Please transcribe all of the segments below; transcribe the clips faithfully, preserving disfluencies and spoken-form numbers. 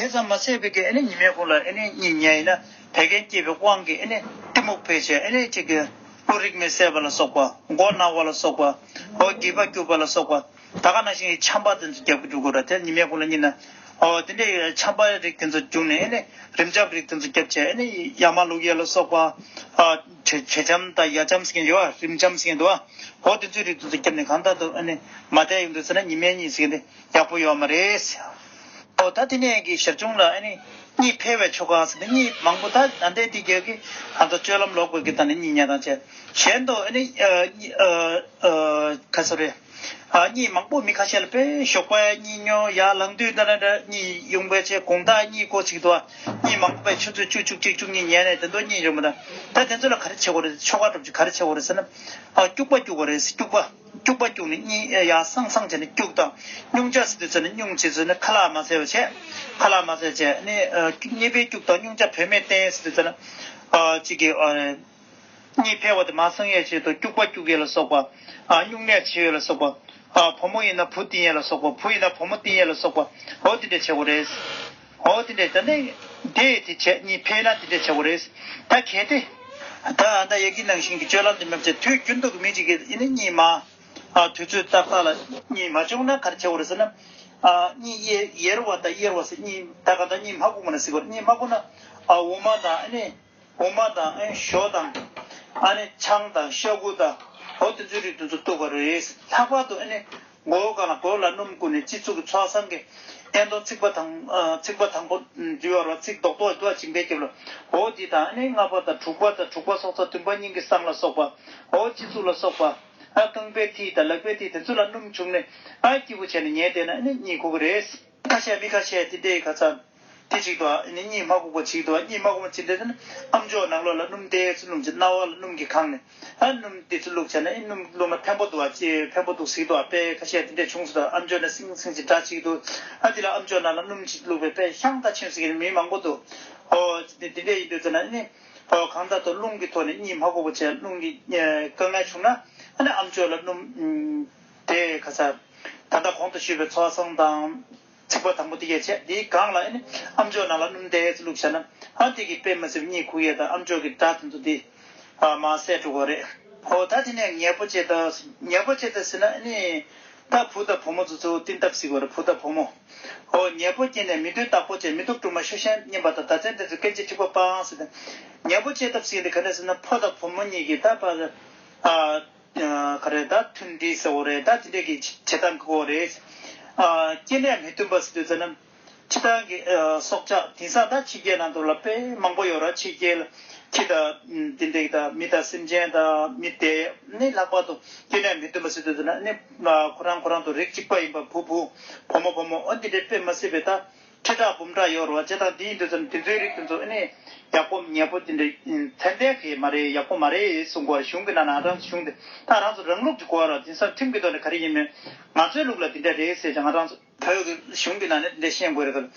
དེ་ཙམ་མ་ཟད་པའི་གི་ཨ་ནི་ཉི་མའི་གུང་ལ་ཨ་ནི་གཉིད་ཉལ་ཡིན་ན་བད་ཀན་སྐྱེས་པའི་དབང་གིས་ཨ་ནི་གཏི་མུག་འཕེལ་བྱས་ཨ་ནི་ཅིག་གི་བློ་རིག་མི་གསལ་བ་ལ་སོགས་པ། མགོ་ན་བ་ལ་སོགས་པ། འོ་སྒལ་པ་སྐྱུག་པ་ལ་སོགས་པ། ད་ག་ནང་བཞིན་ཆམ་པ་དེ་ཚོ་རྒྱབ་ཀྱི་འགྲོ་དགོས་ར། དེ་ཉི་མའི་གུང་ལ་གཉིད་ན། འོ་དེ་འདྲའི་ཆམ་པ་རིགས་དེ་ཚོ་བྱུང་ནས་ཨ་ནི་རིམས་འཇགས་རིགས་དེ་ཚོ་རྒྱབ་བྱས་ཨ་ནི་ཡ་མ་བླུག་ཡས་ལ་སོགས་པ། ཨ་བྱེ་བྱེ་ཆམ་དང་ཡ་ཆམ་ཟེར་མཁན་ཡོད་པ། རིམས་ཆམ་ཟེར་མཁན་འདུག་པ། འོ་དེ་ཚོའི་རིགས་དེ་ཚོ་རྒྱབ་ནས་གང་ལྟར་དུ་ཨ་ནི་མ་བསྡད་ཡོང་དུས་ཟེར་ན་ཉི་མའི་གཉིད་ཟེར་མཁན་དེ་ཡག་པོ་ཡོད་མ་རེད། ཨོ་ད་དེ་ནས་ཀྱི་ཞར་བྱུང་ལ་ཨ་ནི་གཉིད་འཕེལ་བའི་ཆོ་ག་ཟེར་ནས་གཉིད་མང་པོ། ད་ད་ལྟའི་དེ་རྒྱལ་གྱི་ཨ་མདོ་སྤྱོད་ལམ་ལོག་པའི་གི་ད་ནི་གཉིད་ཉལ་དང་བཅས་གཞན་དུ་ཨ་ནི་ཨ་གཉིད་ཨ་ཨ་ག་ཟེར་རེད། ཨ་གཉིད་མང་པོ་མི་ཁ་ཤས་ལ་དཔེ་ཞོགས་པ་གཉིད་སྨྱོ། ཡར་ལངས་དུས་ད་ནི་འདྲ་གཉིད་ཡོང་པའི་ཆེད་དགོང་དག་གཉིད་ཁུག་ཅིག་འདུག་པ། གཉིད་མང་པོ་དཔེ་ཆུ་ཚོད་བཅུ་བཅུ་གཅིག་བཅུ་གཉིས་ཉལ་ནས་དེ་ཚོ་གཉིད་ཡོང་པ་དང་། ད་དེ་ཚོ་ལ་ག་རེ་བྱེད་དགོས་རེད། ཆོ་ག་འགྲུབ་ཅིག་ག་རེ་བྱེད་དགོས་རེད་ཟེར་ན། ཨ་སྐྱུག་པ་སྐྱུག་དགོས་རེད། སྐྱུག་པ། སྐྱུག་པ་སྐྱུག་ནས་གཉིད་ཡར་སང་སང་བྱས་ནས་སྐྱུག་དང་། སྨྱུང་ཆ་ཟེར་དུས་ཙམ་ནས་སྨྱུང་བྱེད་ཚུལ་ནི་ཁ་ལག་མ་བཟས་པ་བྱས། ཁ་ལག་མ་བཟས་བྱས་ནས་ཨ་གཉིད་པས་སྐྱུག་དང་སྨྱུང་ཆ་བུད་མེད་བསྟེན་ཟེར་དུས་ཙམ་ན། ཨ་གཅིག་གིས་ཨ་གཉིད་འཕེལ་བ་དེ་མ་སངས་ཡས་ཆེད་དུ་སྐྱུག་པ་སྐྱུག་ཡས་ལ་སོགས་པ། ཨ་སྨྱུང་གནས་བྱེད་ཡས་ལ་སོགས་པ། ཨ་བུ་མོ་ཡིན་ན་བུ་བསྟེན་ཡས་ལ་སོགས་པ། བུ་ཡིན་ན་བུ་མོ་བསྟེན་ཡས་ལ་སོགས་པ། འོ་དེ་འདྲས་བྱེད་དགོས་རེད། འོ་དེ་འདྲས་ད་ནི་དེ་དེ་བྱས་གཉིད་འཕེལ་ན་དེ་འདྲས་བྱེད་དགོས་རེད། ད་གལ་ཏེ་ད་ད་ཡ་གི་ནང་བཞིན་གྱི་སྤྱོད་ལམ་དེ་མེད་ཚེ་དུས་རྒྱུན་དུ་གི་མི་གཅིག་གིས་ཨ་ནི་གཉིད་མ། ཨ་དུས་ཚོད་ཏག་ཏག་ལ་གཉིད་མ་བྱུང་ན་ག་རེ་བྱེད་དགོས་རེད་ཟེར་ན། ཨ་གཉིད་ཡེར་ཡེར་བ་དང་གཡེར་བ་ཟེར། གཉིད་ད་ག་ད་གཉིད་མ་ཁུག་པ་ན་ཟེར་དགོས་རེད། གཉིད་མ་ཁུག་ན་ཨ་འོ་མ་དང་ཨ་ནི་འོ་མ་དང་ཨ་ཞོ་དང་ཨ་ནི་ཆང་དང་ཤ་ཁུ་དང་འོ་དེ་ཚོའི་རིགས་དེ་ཚོ་གཏུབ་པ་རེད། ལྷག་པར་དུ་ཨ་ནི་མགོ་བོ་གང་ལ་མགོ་ལ་སྣུམ་བསྐུས་ནས་སྤྱི་གཙུག་གི་ཚོགས་བསགས་ཀྱི་ཨེ་མདོ་ཚིགས་པ་དང་ཚིགས་པ་དང་པོ་འདུལ་བ་རོ། ཚིགས་རྡོག་རྡོག་འདུལ་བ་བྱིང་པའི་རྒྱབ་ལ་འོ་དེ་དང་ཨ་ནི་ལྔ་པ་དང་དྲུག་པ་དང་དྲུག་པ་སོགས་དང་བདུན་པ་སྙིང་གི་བསང་ལ་སོགས་པ། འོ་སྤྱི་གཙུག་ལ་སོགས་པ། ཨ་རྐང་པའི་མཐིལ་དང་ལག་པའི་མཐིལ་དེ་ཚོ་ལ་སྣུམ་བྱུགས་ནས་ཨ་སྐྱིད་པོ་བྱས་ནས་ཉལ་བསྡད་ན་ཨ་ནི་གཉིད་ཁུག་གི་རེད། ཁ་ཤས་མི་ཁ་ཤས་དེ་འདྲའི་ཁ་ཚ་དེ་ཅིག་ཏུ་ཨ་ནི་གཉིད་མ་ཁུག་པ་ཅིག་ཏུ་ཨ་གཉིད་མ་ཁུག་པ་ཅིག་འདྲ་དེ་ནི་ཨམ་ཅོག་ནང་ལོགས་ལ་སྣུམ་དེ་ཚོ་བླུགས་བྱས་རྣ་བ་ལ་སྣུམ་གྱིས་གང་ནས་ཨ་སྣུམ་དེ་ཚོ་བླུགས་བྱས་ན་ཨེ་སྣུམ་བླུགས་ན་ཕན་པོ་འདུག་ཨ་ཅེ་ཕན་པོ་འདུག་ཟེར་འདུག་ཨ། དཔེ་ཁ་ཤས་དེ་འདྲས་བྱུང་སོང་། ད་ཨམ་ཅོག་ནས་སིང་སིང་ཅིག་སྒྲ་ཅིག་འདུག་ཨ། དེ་ལ་ཨམ་ཅོག་ནང་ལ་སྣུམ་ཅིག་བླུགས་པའི་དཔེ་ཤང་ད་ཆེན་ཟེར་མཁན་མི་མང་པོ་འདུག་ཨོ་དེ་དེ་འདྲས་ཡིན་དུས་ཙ་ན་ཨ་ནི། ཨོ་གང་ལྟར་དུ་རླུང་གི་ཐོག་ནས་གཉིད་མ་ཁུག་པ་བྱས་རླུང་གི་ཨེ་དཀའ་ངལ་བྱུང་ན་ཨ་ནི་ཨམ་ཅོག་ལ་སྣུམ་ཨུམ་དེ་ག་ས་ད་ལྟ་གོང་དུ་ཞུས་པའི་ཚོགས་བསང་དང་ཚིགས་པ་དང་པོ་དེ་གས་བྱས། དེའི་སྒང་ལ་ཨ་ནི་ཨམ་ཅོག་ནང་ལ་སྣུམ་དེ་ཚོ་བླུགས་བྱས་ན་ཨ་དེ་གི་དཔེ་མི་སྲིད་གཉིད་ཁུག་ཡས་དང་ཨམ་ཅོག་གི་སྒྲ་དེ་ཚོ་དེ་ཨ་མར་གསལ་འགྲོ་གི་རེད། ཨོ་ད་དེ་ནས་ཉལ་པོ་བྱེད་དང་། ཉལ་པོ་བྱེད་དང་ཟེར་ན་ཨ་ནི་ད་བུ་དང་བུ་མོ་ཚོ་ཚོ་བསྟེན་ཐབས་ཟེར་གི་རེད། བུ་དང་བུ་མོ། ཨོ་ཉལ་པོ་བྱས་ནས་མིག་མདུན་བདག་པོ་བྱས། མི་སྡུག་དྲི་མ་ཤུགས་ཞན་མཉེན་པ་དང་། ཟླ་མཚན་དེ་ཚོ་སྐད་ཅིག་གཅིག་པ་སྤང་ཟེར་ཏེ། ཉལ་པོ་བྱེད་ཐབས་ཟེར་དེ་ག་འདྲ་ཟེར་ན་ཕོ་དང་བུ་མོ་གཉིས་ཀྱིས་ད་ཕར་ཨ་ཨ་ག་རེ་ད་མཐུན་སྒྲིལ་ཟེར་བ་རེད། ད་དེ་འདྲས་ཀྱི་བྱེད་སྟངས་དགོས་རེད། ཨ་སྐྱེ་གནས་མི་མཐུན་པ་ཟེར་དུས་ཙ་ན་སྤྱིར་བཏང་གི་ཨ་སྲོག་ཆགས་དེང་སང་ད་ཕྱི་རྒྱལ་ནང་དུ་ལ་དཔེ་མང་པོ་ཡོད་ར། ཕྱི་རྒྱལ་ཁྱི་དང་དེ་འདྲས་དང་མི་དང་སེམས་ཅན་དང་མི་དེ་ནི་ལྷག་པར་དུ་སྐྱེ་གནས་མི་མཐུན་པ་ཟེར་དུས་ཙ་ན་ནི་ཨ་ཁོ་རང་ཁོ་རང་དུ་རིགས་གཅིག་པ་ཡིན་པ་བུ་བུ་བུ་མོ་བུ་མོ་ཨ་འདི་འདྲས་དཔེ་མི་སྲིད་པའི་ད་ཁྲི་ཕྲག་འབུམ་ཕྲག་ཡོད་རེད་བ། བྱས་ཙང་དེ་ཡིན་དུས་ཙམ་དེ་ཚོའི་རིགས་དེ་ཚོ་ཨ་ནི་ཡག་པོ་ཉལ་པོ་དེ་འདྲ་ཚད་ལྡན་གི་མ་རེད། ཡག་པོ་མ་རེད་གསུང་གི་ཡོད་རེད། གཞུང་གི་ནང་ན་ང་རང་ཚོ་གཞུང་དེ་ད་རང་ཚོ་རང་ལུགས་ཀྱི་གོ་བ་རེད། དེང་སང་ཁྲིམས་ཀྱི་ཐོག་ནས་ག་རེ་ཡིན་མིན་ང་ཚོའི་ལུགས་ལ་དེ་འདྲ་རེད་ཟེར་ཀྱང་ང་རང་ཚོ་བོད་ཀྱི་གཞུང་གི་ནང་ནས་དེ་འདྲ་ཤེས་དགོས་རེད་ག།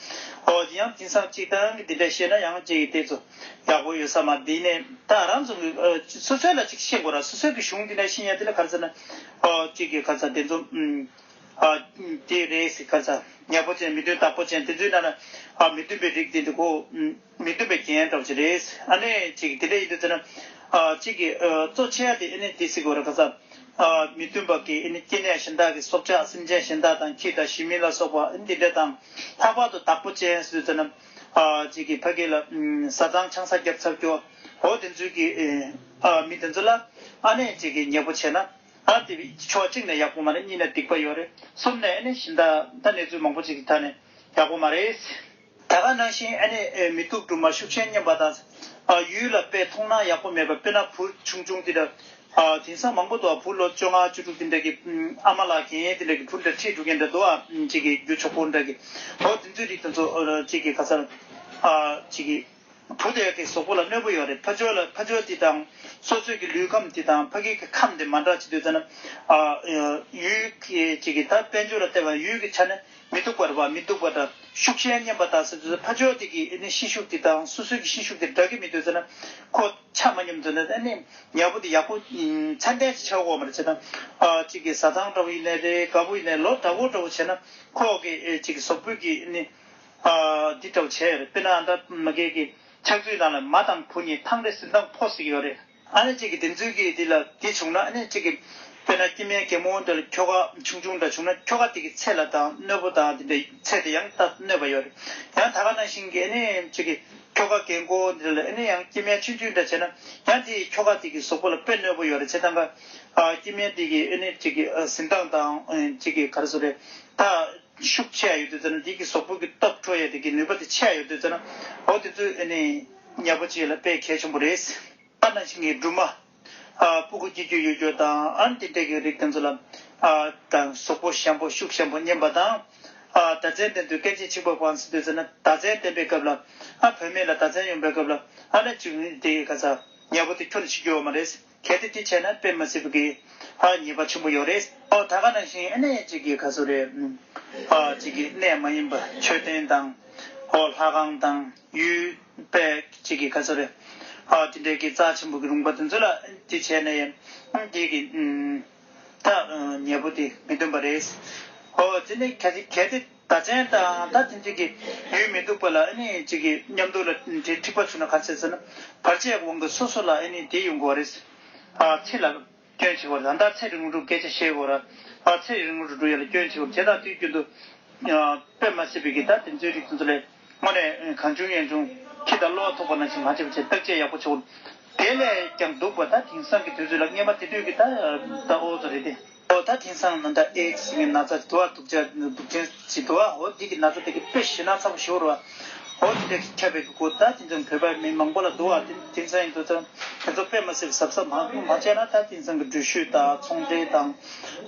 འོ་དེ་ཡང་དེང་སང་སྤྱིར་བཏང་གི་དེ་འདྲ་ཤེས་ན་ཡང་ཅིག་གི་དེ་ཚོ་ཡག་པོ་ཡོད་ས་མ་རེད། དེ་ནས་ད་རང་ཚོ་གི་ཨ་སོ་སོའི་ལ་ཅིག་ཤེས་དགོས་རེད། སོ་སོའི་གི་གཞུང་དེ་འདྲ་ཤེས་ཡ་དེ་ལ་ག་རེ་ཟེར་ན་ཨོ་ཅིག་གི་ག་རེ་ཟེར་དེ་ཚོ་ཨུམ། ཨ་དེ་རེད་ཟེར། ག་ས་ཉལ་པོ་ཅན་མི་མཐུན་བདག་པོ་ཅན་དེ་ཚོའི་ནང་ན་ཨ་མི་མཐུན་པའི་རིགས་དེ་འདུག་གོ། ཨུམ་མི་མཐུན་པའི་རྒྱན་འདྲ་བོ་ཅིག་རེད། ཨ་ནི་ཅིག་དེ་འདྲ་ཡིན་དུས་ཙ་ན་ཨ་ཅིག་གི་ཨ་གཙོ་ཆེ་བ་དེ་ཨ་ནི་དེ་ཟེར་དགོས་རེད། ག་ས་ཨ་མི་མཐུན་པ་གི་ཨ་ནི་སྐྱེ་གནས་གཞན་དག་གི་སྲོག་ཆགས་སེམས་ཅན་གཞན་དག་དང་ཁྱི་དང་ཞི་མི་ལ་སོགས་པ་ཨ་ནི་དེ་འདྲ་དང་། ལྷག་པར་དུ་བདག་པོ་ཅན་ཟེར་དུས་ཙ་ན་ཨ་ཅིག་གི་ཕ་གི་ལ་ཨུམ་བཟའ་ཚང་ཆང་ས་བརྒྱབ་ཚར་རྒྱུ་འོ་དེ་ཚོའི་གི་ཨ་མི་དེ་ཚོ་ལ་ཨ་ནི་ཅིག་གི་ཉལ་པོ་བྱས་ན། ཨ་དེ་ཕྱོགས་གཅིག་ནས་ཡག་པོ་མ་རེད། གཉིས་ནས་སྡིག་པ་ཡོད་རེད། གསུམ་ནས་ཨ་ནི་གཞན་དག་ད་གནས་ཚུལ་མང་པོ་ཅིག་གི་ཐད་ནས་ཡག་པོ་མ་རེད། ད་ག་ནང་བཞིན་ཨ་ནི་མི་སྡུག་དྲི་མ་ཤུགས་ཞན་མཉེན་པ་དང་། ཨ་ཡུལ་ལ་དཔེ་མཐོང་སྣང་ཡག་པོ་མེད་པ། དཔེར་ན་བུ་ཆུང་ཆུང་དེ་འདྲ་ཨ་དེང་སང་མང་པོ་འདུག་ཨ། བུ་ལོ་བཅོ་ལྔ་བཅུ་དྲུག་དེ་འདྲ་གི་ཨ་མ་ལགས་རྒན་དེ་འདྲ་གི་བུ་འདྲ་ཁྲིད་འགྲོ་མཁན་འདྲ་འདུག་ཨ། གཅིག་གི་རྒྱུ་ཆོག་པོ་འདྲ་གི་འོ་དེ་ཚོའི་རིགས་དེ་ཚོ་ཨ་གཅིག་གི་ག་ས་ཨ་གཅིག་གི་བུ་དེ་གི་གཟུགས་པོ་ལ་གནོད་པ་ཡོད་རེད། ཕ་ཆོས་ལ་ཕ་ཆོས་དེ་དང་སོ་སོའི་གི་ལུས་ཁམས་དེ་དང་ཕ་གི་གི་ཁམས་དེ་མ་འདྲ་བྱེད་དུས་ཙ་ན་ཨ་ཡུལ་གི་ཅིག་གི་ད་དཔལ་འབྱོར་ལ་བལྟས་པ་ཡུལ་གི་ཆ་ནས་མི་སྡུག་པ་རེད་བ། མི་སྡུག་པ་དང་ཤུགས་ཞན་མཉེན་པ་དང་ཟེར་དུས་ཕ་ཆོས་དེ་གི་ཨ་ནི་ཤེད་ཤུགས་དེ་དང་སོ་སོའི་གི་ཤེད་ཤུགས་དེ་འདྲ་གི་མེད་དུས་ཙ་ན་ཁོ་ཆ་མ་མཉམ་དུ་ན་ཨ་ནི་ཉལ་པོ་དེ་ཡག་པོ་ཚད་ལྡན་ཞིག་ཆགས་ཡོད་མ་རེད། བྱས་ཙང་ཨ་ཅིག་གི་བཟའ་ཚང་འདྲ་བོ་ཡིན་ནའི་རེད། དགའ་པོ་ཡིན་ནའི་ལོ་འདྲ་བོ་འདྲ་བོ་བྱས་ན་ཁོ་གི་ཨ་ཅིག་གི་གཟུགས་པོའི་གི་ཨ་ནི། ཨ་འདི་འདྲ་བོ་བྱས་ཡོད་རེད། དཔེར་ན་ཨ་ད་མ་གེ་གི་ཕྱག་མཛོད་ནང་ལ་མ་དང་བུ་གཉིས་ཐང་རེ་གཟི་མདངས་ཕོ་ཟེར་གྱི་ཡོད་རེད། ཨ་ནི་གཅིག་གི་དེ་ཚོའི་གི་དེ་ལ་དེ་བྱུང་ན་ཨ་ནི་གཅིག་གི་དཔེར་ན་སྐྱེ་དམན་རྒན་མོ་འདྲ་ལ་ཁྱོ་ག་ཆུང་ཆུང་འདྲ་བྱུང་ན་ཁྱོ་ག་དེ་གི་ཚེ་ལ་དང་གནོད་པོ་དང་དེ་འདྲ་ཚེ་དེ་ཡང་ད་གནོད་པ་ཡོད་རེད། ཡང་ད་ག་ནང་བཞིན་གི་ཨ་ནི་གཅིག་གི་ཁྱོ་ག་རྒན་གོག་འདི་ལ་ཨ་ནི་ཡང་སྐྱེ་དམན་ཆུང་ཆུང་འདྲ་བྱས་ན་ཡང་དེ་ཁྱོ་ག་དེ་གི་གཟུགས་པོ་ལ་དཔེ་གནོད་པོ་ཡོད་རེད། བྱས་ཙང་ཀ་ཨ་སྐྱེ་དམན་དེ་གི་ཨ་ནི་གཅིག་གི་ཨ་གཟི་མདངས་དང་ཨ་གཅིག་གི་ག་རེ་ཟེར་རེད། ད་ཤུགས་ཆེ་ཡ་ཡོད་དུས་ཙམ་ན་འདི་གི་གཟུགས་པོ་གི་སྟོབས་འཕྲོ་ཡ་དེ་གི་ནུས་པ་དེ་ཆེ་ཡ་ཡོད་དུས་ཙམ་ན་འོ་དེ་ཚོ་ཨ་ནི་ཉ་པོ་ཅིག་ལ་དཔེ་གལ་ཆེན་པོ་རེད། ཨ་ནང་བཞིན་གྱི་སྦྲུམ་མ། ཨ་སྤུ་གུ་སྐྱེ་རྒྱུ་ཡོད་རྒྱུ་དང་ཨ་ནི་དེ་འདྲས་ཀྱི་རིགས་དེ་ཚོ་ལ་ཨ་དང་གཟུགས་པོ་ཞན་པོ་ཤུགས་ཞན་པོ་མཉམ་པ་དང་། ཨ་ཟླ་མཚན་ལྡན་དུས་སྐད་ཅིག་གཅིག་པ་གང་ཟེར་དུས་ཙམ་ན་ཟླ་མཚན་ལྡན་པའི་སྐབས་ལ་ཨ་བུད་མེད་ལ་ཟླ་མཚན་ཡོང་པའི་སྐབས་ལ་ཨ་ནི་གཅིག་དེ་གི་ག་ས་ཉ་པོ་དེ་ཁྱོན་ནས་ཤི་རྒྱུ་ཡོད་མ་རེད། གལ་ཏེ་དེ་བྱས་ན་དཔེ་མ་སྲིད་པ་གི་ཨ་ཉེས་པ་ཆེན་པོ་ཡོད་རེད། ཨོ་ད་ག་ནང་བཞིན་ཨ་ནི་གཅིག་གི་ག་ཚོད་རེད། ཨ་གཅིག་གི་གནས་མ་ཡིན་པ་མཆོད་རྟེན་དང་ཨོ་ལྷ་ཁང་དང་ཡུལ་དཔེ་གཅིག་གི་ག་ཚོད་རེད། ཨ་དེ་འདྲའི་གི་རྩ་ཆེན་པོ་གི་ལུང་པ་དེ་ཚོ་ལ་དེ་བྱས་ནས་ཨ་དེ་གི་ཨ་ད་ཨ་ཉེས་པོ་དེ་མི་འདོན་པ་རེད། ཨོ་དེ་ནི་གལ་ཏེ་གལ་ཏེ། ཟླ་མཚན་དང་ད་དེ་འདྲ་གི་ཡུལ་མི་འདུག་པ་ལ་ཨ་ནི་གཅིག་གི་མཉམ་དུ་ལ་དེ་འཁྲིག་པ་བྱུང་ན་ག་ཚད་ཟེར་ན་བར་ཆད་དབང་གིས་སོ་སོ་ལ་ཨ་ནི་དེ་ཡོང་གི་བ་རེད། ཨ་ཚེ་ལ་སྐྱོན་བྱེད་དགོས་རེད། ད་ལྟ་ཚེ་རིང་པོ་སྐད་ཆ་བཤད་དགོས་རེད། ཨ་ཚེ་རིང་པོ་འགྲོ་ཡ་ལ་སྐྱོན་བྱེད་དགོས་རེད། དེ་དང་དུས་རྒྱུན་དུ་ཨ་དཔེ་མ་སྲིད་པའི་གི་ད་དེ་ཚོའི་རིགས་དེ་ཚོ་ལས་དངོས་གནས་གང་བྱུང་ཡང་བྱུང་ཁྱི་དང་གློ་བ་ཐུག་པ་ནང་བཞིན་མ་བྱེད་པ་བྱེད། བརྟག་དཔྱད་ཡག་པོ་བྱེད་དགོས། དེ་ལས་ཀྱང་སྡུག་པ་ད་དེང་སང་གི་དུས་ཚོད་ལ་སྔོན་མ་དེ་དུས་ཀྱི་ད་ད་ཨོ་ཙོ་རེད་དེ། ཨོ་ད་དེང་སང་ནང་ད་ཨེ་ཙི་ཟེར་མཁན་ན་ཚ་དུ་བ་སྡུག་ཅག་སྡུག་ཅན་ཞིག་འདུག་བ། ཨོ་འདི་གི་ན་ཚ་དེ་གི་དཔེ་ཞེད་སྣང་ཚ་པོ་ཞིག་རེད་བ། ཨོ་དེ་འདྲ་ཁྱབ་པའི་གི་སྐོར་ད་དེང་སང་བོད་པ་མི་མང་པོ་ལ་འདུག་བ། དེ་དེང་སང་ཡིན་དུས་ད་དེ་ཚོ་དཔེ་མ་སྲིད་གཟབ་གཟབ་མ་མ་བྱས་ན་ད་དེང་སང་གི་འགྲུལ་བཞུད་དང་ཚོང་འབྲེལ་དང་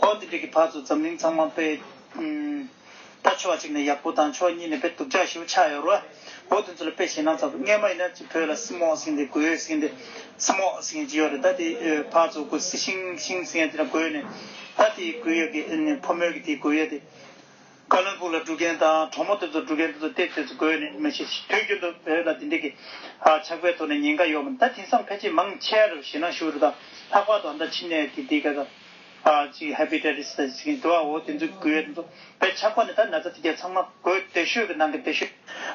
ཨོ་འདི་འདྲ་གི་ཕར་ཚུར་འཛམ་གླིང་ཚང་མ་དཔེ་ཨུམ། ད་ཕྱོགས་གཅིག་ནས་ཡག་པོ་དང་ཕྱོགས་གཉིས་ནས་དཔེ་སྡུག་ཅག་ཞེ་པོ་ཆགས་ཡོད་རེད་བ། འོ་དེ་ཚོ་ལ་དཔེ་ཞེད་སྣང་ཚ་པོ། སྔོན་མ་ཡིན་ན་ཅིག་བོད་ལ་སྲིན་མོ་ཟེར་འདི་གོས་ཟེར་འདི་སྲིན་མོ་ཟེར་གྱི་ཡོད་རེད། ད་དེ་ཕར་ཚུར་གོས་སྲིད་ཤིང་ཤིང་ཟེར་འདི་ལ་གོས་ནས་ད་དེ་གོས་ཡ་གི་ཕོ་མོ་གི་དེ་གོས་ཡ་དེ་ཀ་ལོན་སྦུག་ལ་འགྲོ་མཁན་དང་གྲོགས་མོ་དེ་ཚོ་འགྲོ་མཁན་དེ་ཚོ་ཏེ་དེ་ཚོ་གོས་ནས་མི་ཤེས། དུས་རྒྱུན་དུ་བོད་ལ་དེ་འདྲ་གི་ཕྱག་དཔེ་ཐོག་ནས་ཉེན་ཁ་ཡོད་མ། ད་དེང་སང་ཕལ་ཆེར་མང་ཆེ་རུ་ཞེད་སྣང་ཞུ་རུ་དང་ལྷག་པར་དུ་ཨ་མདའ་ཕྱི་ནས་དེ་དེ་ག་ད། ཨ་ཅིག་ཧེ་པ་ཊའི་ཊིས་ཟེར་གྱི་འདུག་ཨ། འོ་དེ་ཚོ་འགོས་དེ་ཚོ་དཔེ་ཆགས་པ་ནི་ད་ན་ཚ་དེ་གས་ཚང་མ་འགོས་བདེ་ཤོས་ཀྱི་ནང་གི་བདེ་ཤོས།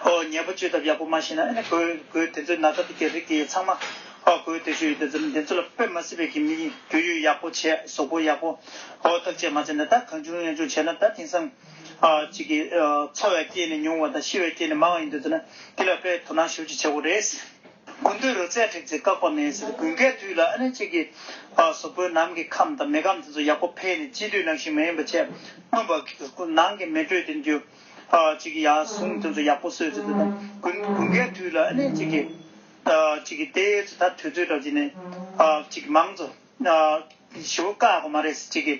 ཨོ་ཉེས་པ་བཅོས་ཐབས་ཡག་པོ་མ་ཤེས་ན་ཨ་ནི་འགོས་འགོས་དེ་ཚོའི་ན་ཚ་དེ་གས་རིགས་དེ་ཚང་མ་ཨ་འགོས་བདེ་ཤོས་ཡོད། དེ་ཚོ་དེ་ཚོ་ལ་དཔེ་མ་སྲིད་པའི་གི་མི་རྒྱུ་ཡུས་ཡག་པོ་བྱས། གཟུགས་པོ་ཡག་པོ་ཨོ་བརྟག་དཔྱད་མ་བྱས་ན་ད་གང་བྱུང་ཡང་བྱུང་བྱས་ན་ད་དེང་སང་ཨ་ཅིག་གི་ཨ་འཚོ་བའི་རྐྱེན་ནས་ཉུང་བ་དང་ཤི་བའི་རྐྱེན་ནས་མང་བ་ཡིན་དུས་ཚོད་ན་དེ་ལ་དཔེ་དོ་སྣང་ཞེ་པོ་ཅིག་བྱེད་དགོས་རེད། དགུན་དུས་རོ་བཙལ་བྲེགས་ཚེ་བཀག་པ་མེད་ཟེར། དགུན་ཁའི་དུས་ལ་ཨ་ནི་གཅིག་གི་ཨ་གཟུགས་པོའི་ནང་གི་ཁམས་དང་མེ་ཁམས་དེ་ཚོ་ཡག་པོ་འཕེལ་ནས་དཔྱིད་དུས་ནང་བཞིན་མ་ཡིན་པ་བྱས། རྔོན་པ་གི་ནང་གི་མེ་དྲོད་དེ་འདུས་ཨ་གཅིག་གི་ཡར་ཟུངས་དེ་ཚོ་ཡག་པོ་གསོས་ཚེ་དེ་དང་དགུན་དགུན་ཁའི་དུས་ལ་ཨ་ནི་གཅིག་གི་ཨ་གཅིག་གི་དེ་ཚོ་ད་དུས་ཚོད་འདྲ་བྱས་ནས་ཨ་གཅིག་གི་མང་ཚོ་ཨ། ཞེ་པོ་བཀག་དགོས་མ་རེད་ཟེར། གཅིག་གི་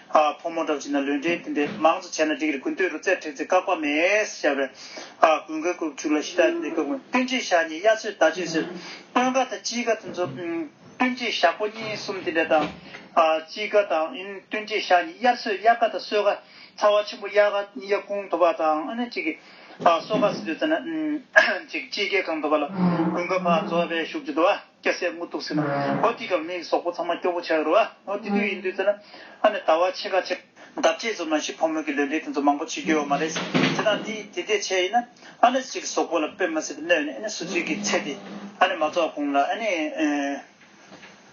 ཨ་ཕོ་མོ་འདྲ་བོ་ཅིག་ན་ལུས་འབྲེལ་དེ་འདྲའི་མང་ཙམ་བྱས་ན་འགྲིག་གི་རེད། དགུན་དུས་རོ་བཙལ་བྲེགས་ཚེ་བཀག་པ་མེད་ཟེར་བ་རེད། ཨ་དགུན་ཁའི་དགུ་བཅུ་ལ་ཤི་ད་འདི་དགུ་སྟོན་དཔྱིད་ཞག་གཉིས་དབྱར་གསོད་ཟླ་གཅོད་ཟེར། སྟོན་ཁ་དང་དཔྱིད་ཁ་དེ་ཚོ་ཨུམ་སྟོན་དཔྱིད་ཞག་པོ་གཉིས་གསུམ་དེ་འདྲ་དང་ཨ་དཔྱིད་ཁ་དང་ཨིན་སྟོན་དཔྱིད་ཞག་གཉིས་དབྱར་གསོད། དབྱར་ཁ་དང་གསོད་ཁ། ཚ་བ་ཆེན་པོ་དབྱར་ཁ་དབྱར་ཁུང་དུ་བ་དང་ཨ་ནི་གཅིག་གི་ཨ་གསོད་ཁ་ཟེར་དུས་ཙམ་ན་ཨུམ་གཅིག་དཔྱིད་ཀའི་སྒང་དུ་བ་ལ་དགུན་ཁ་ཕར་རྫོགས་པའི་གཞུག་ཅིག་དུ་བ། སྐྱ་སེར་སྔོ་དུག་ཟེར་ན། འོ་དེ་སྐབས་མིའི་གཟུགས་པོ་ཚང་མ་སྐྱོ་པོ་ཆགས་ཡོད་རེད་བ། འོ་དེ་དུས་ཡིན་དུས་ཙམ་ན་ཨ་ནི་ཟླ་བ་ཕྱེད་ཀ་ཕྱེད་ཀ་ལྡབ་གཅིག་ཙམ་ནང་བཞིན་ཕོ་མོ་གི་ལུས་འབྲེལ་དེ་ཚོ་མང་པོ་བྱེད་རྒྱུ་ཡོད་མ་རེད། དེ་དང་དེ་དེ་འདྲ་བྱས་ཡིན་ན་ཨ་ནི་གཅིག་གཟུགས་པོ་ལ་དཔེ་མ་སྲིད་པའི་གནོད་ནས་ཨ་ནི་སོ་སོའི་གི་ཚེ་དེ་ཨ་ནི་མ་རྫོགས་གོང་ལ་ཨ་ནི་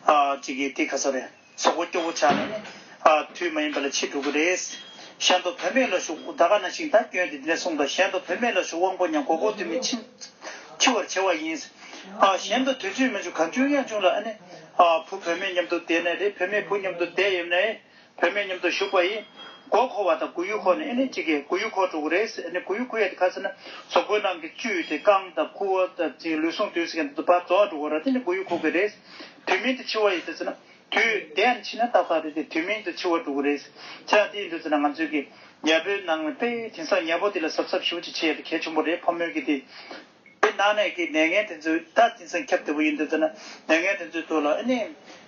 ཨ་གཅིག་གི་དེ་ག་ས་རེད། གཟུགས་པོ་སྐྱོ་པོ་ཆགས་ནས་ནི་ཨ་དུས་མ་ཡིན་པ་ལ་འཆི་འགྲོ་གི་རེད། གཞན་དུ་བུད་མེད་ལ་ཞུགས། ད་ག་ནང་བཞིན་ད་སྐྱོན་དེ་འདི་ནས་གསུངས་དང་། གཞན་དུ་བུད་མེད་ལ་ཞུགས། དབང་པོ་ཉམས། མགོ་སྐོར་དུས་མིན་འཆི་འཆི་བར་བྱེད་པ་ཡིན། ཨ་གཞན་དུ་དུས་ཚོད་མི་འཇུག། གང་བྱུང་ཡང་བྱུང་ལ་ཨ་ནི་ཨ་བུ་བུད་མེད་མཉམ་དུ་བསྡད་ནས་རེད། བུད་མེད་བུ་མཉམ་དུ་བསྡད་ཡོད་ནའི་བུད་མེད་མཉམ་དུ་ཞུགས་པ་ཡིན། མགོ་འཁོར་བ་དང་མགོ་ཡུ་འཁོར་ནས་ཨ་ནི་གཅིག་གིས་མགོ་ཡུ་འཁོར་འགྲོ་གི་རེད། ཨ་ནི་མགོ་ཡུ་འཁོར་ཡ་དེ་ག་ཟེར་ན་གཟུགས་པོའི་ནང་གི་བཅུད་དེ་རྐང་དང་ཁུ་བ་དང་དེ་ལུས་ཟུངས་དེ་ཚོ་གི་དུ་བ་རྫོགས་འགྲོ་གི་རེད། དེ་ནི་མགོ་ཡུ་འཁོར་གི་རེད། དུས་མིན་དུ་འཆི་བ་ཡིན་དུས་ཟེར་ན། དུས་དེ་ཡང་ཕྱིན་ན་ཏག་ཏག་རེད་དེ། དུས་མིན་དུ་འཆི་བ་འགྲོ་གི་རེད། ཆ་དེ་ཡིན་དུས་ཙམ་ན་ང་ཚོས་ཀྱི་ཉ་པོའི་ནང་ནས་དཔེ་དེང་སང་ཉ་པོ་དེ་ལ་གཟབ་གཟབ་ཞེ་པོ་ཅིག་བྱེད་ཡ་དེ་གལ་ཆེན་པོ་རེད། ཕོ་མོའི་གི་དེ་དེ་ནང་ནས་ཀྱི་ནད་ངན་དེ་ཚོའི་ད་དེང་སང་ཁྱབ་བདེ་པོ་ཡིན་དུས་ཙམ་ན་ནད་ངན་དེ་ཚོའི་ཐོག་ལ་ཨ་ནི་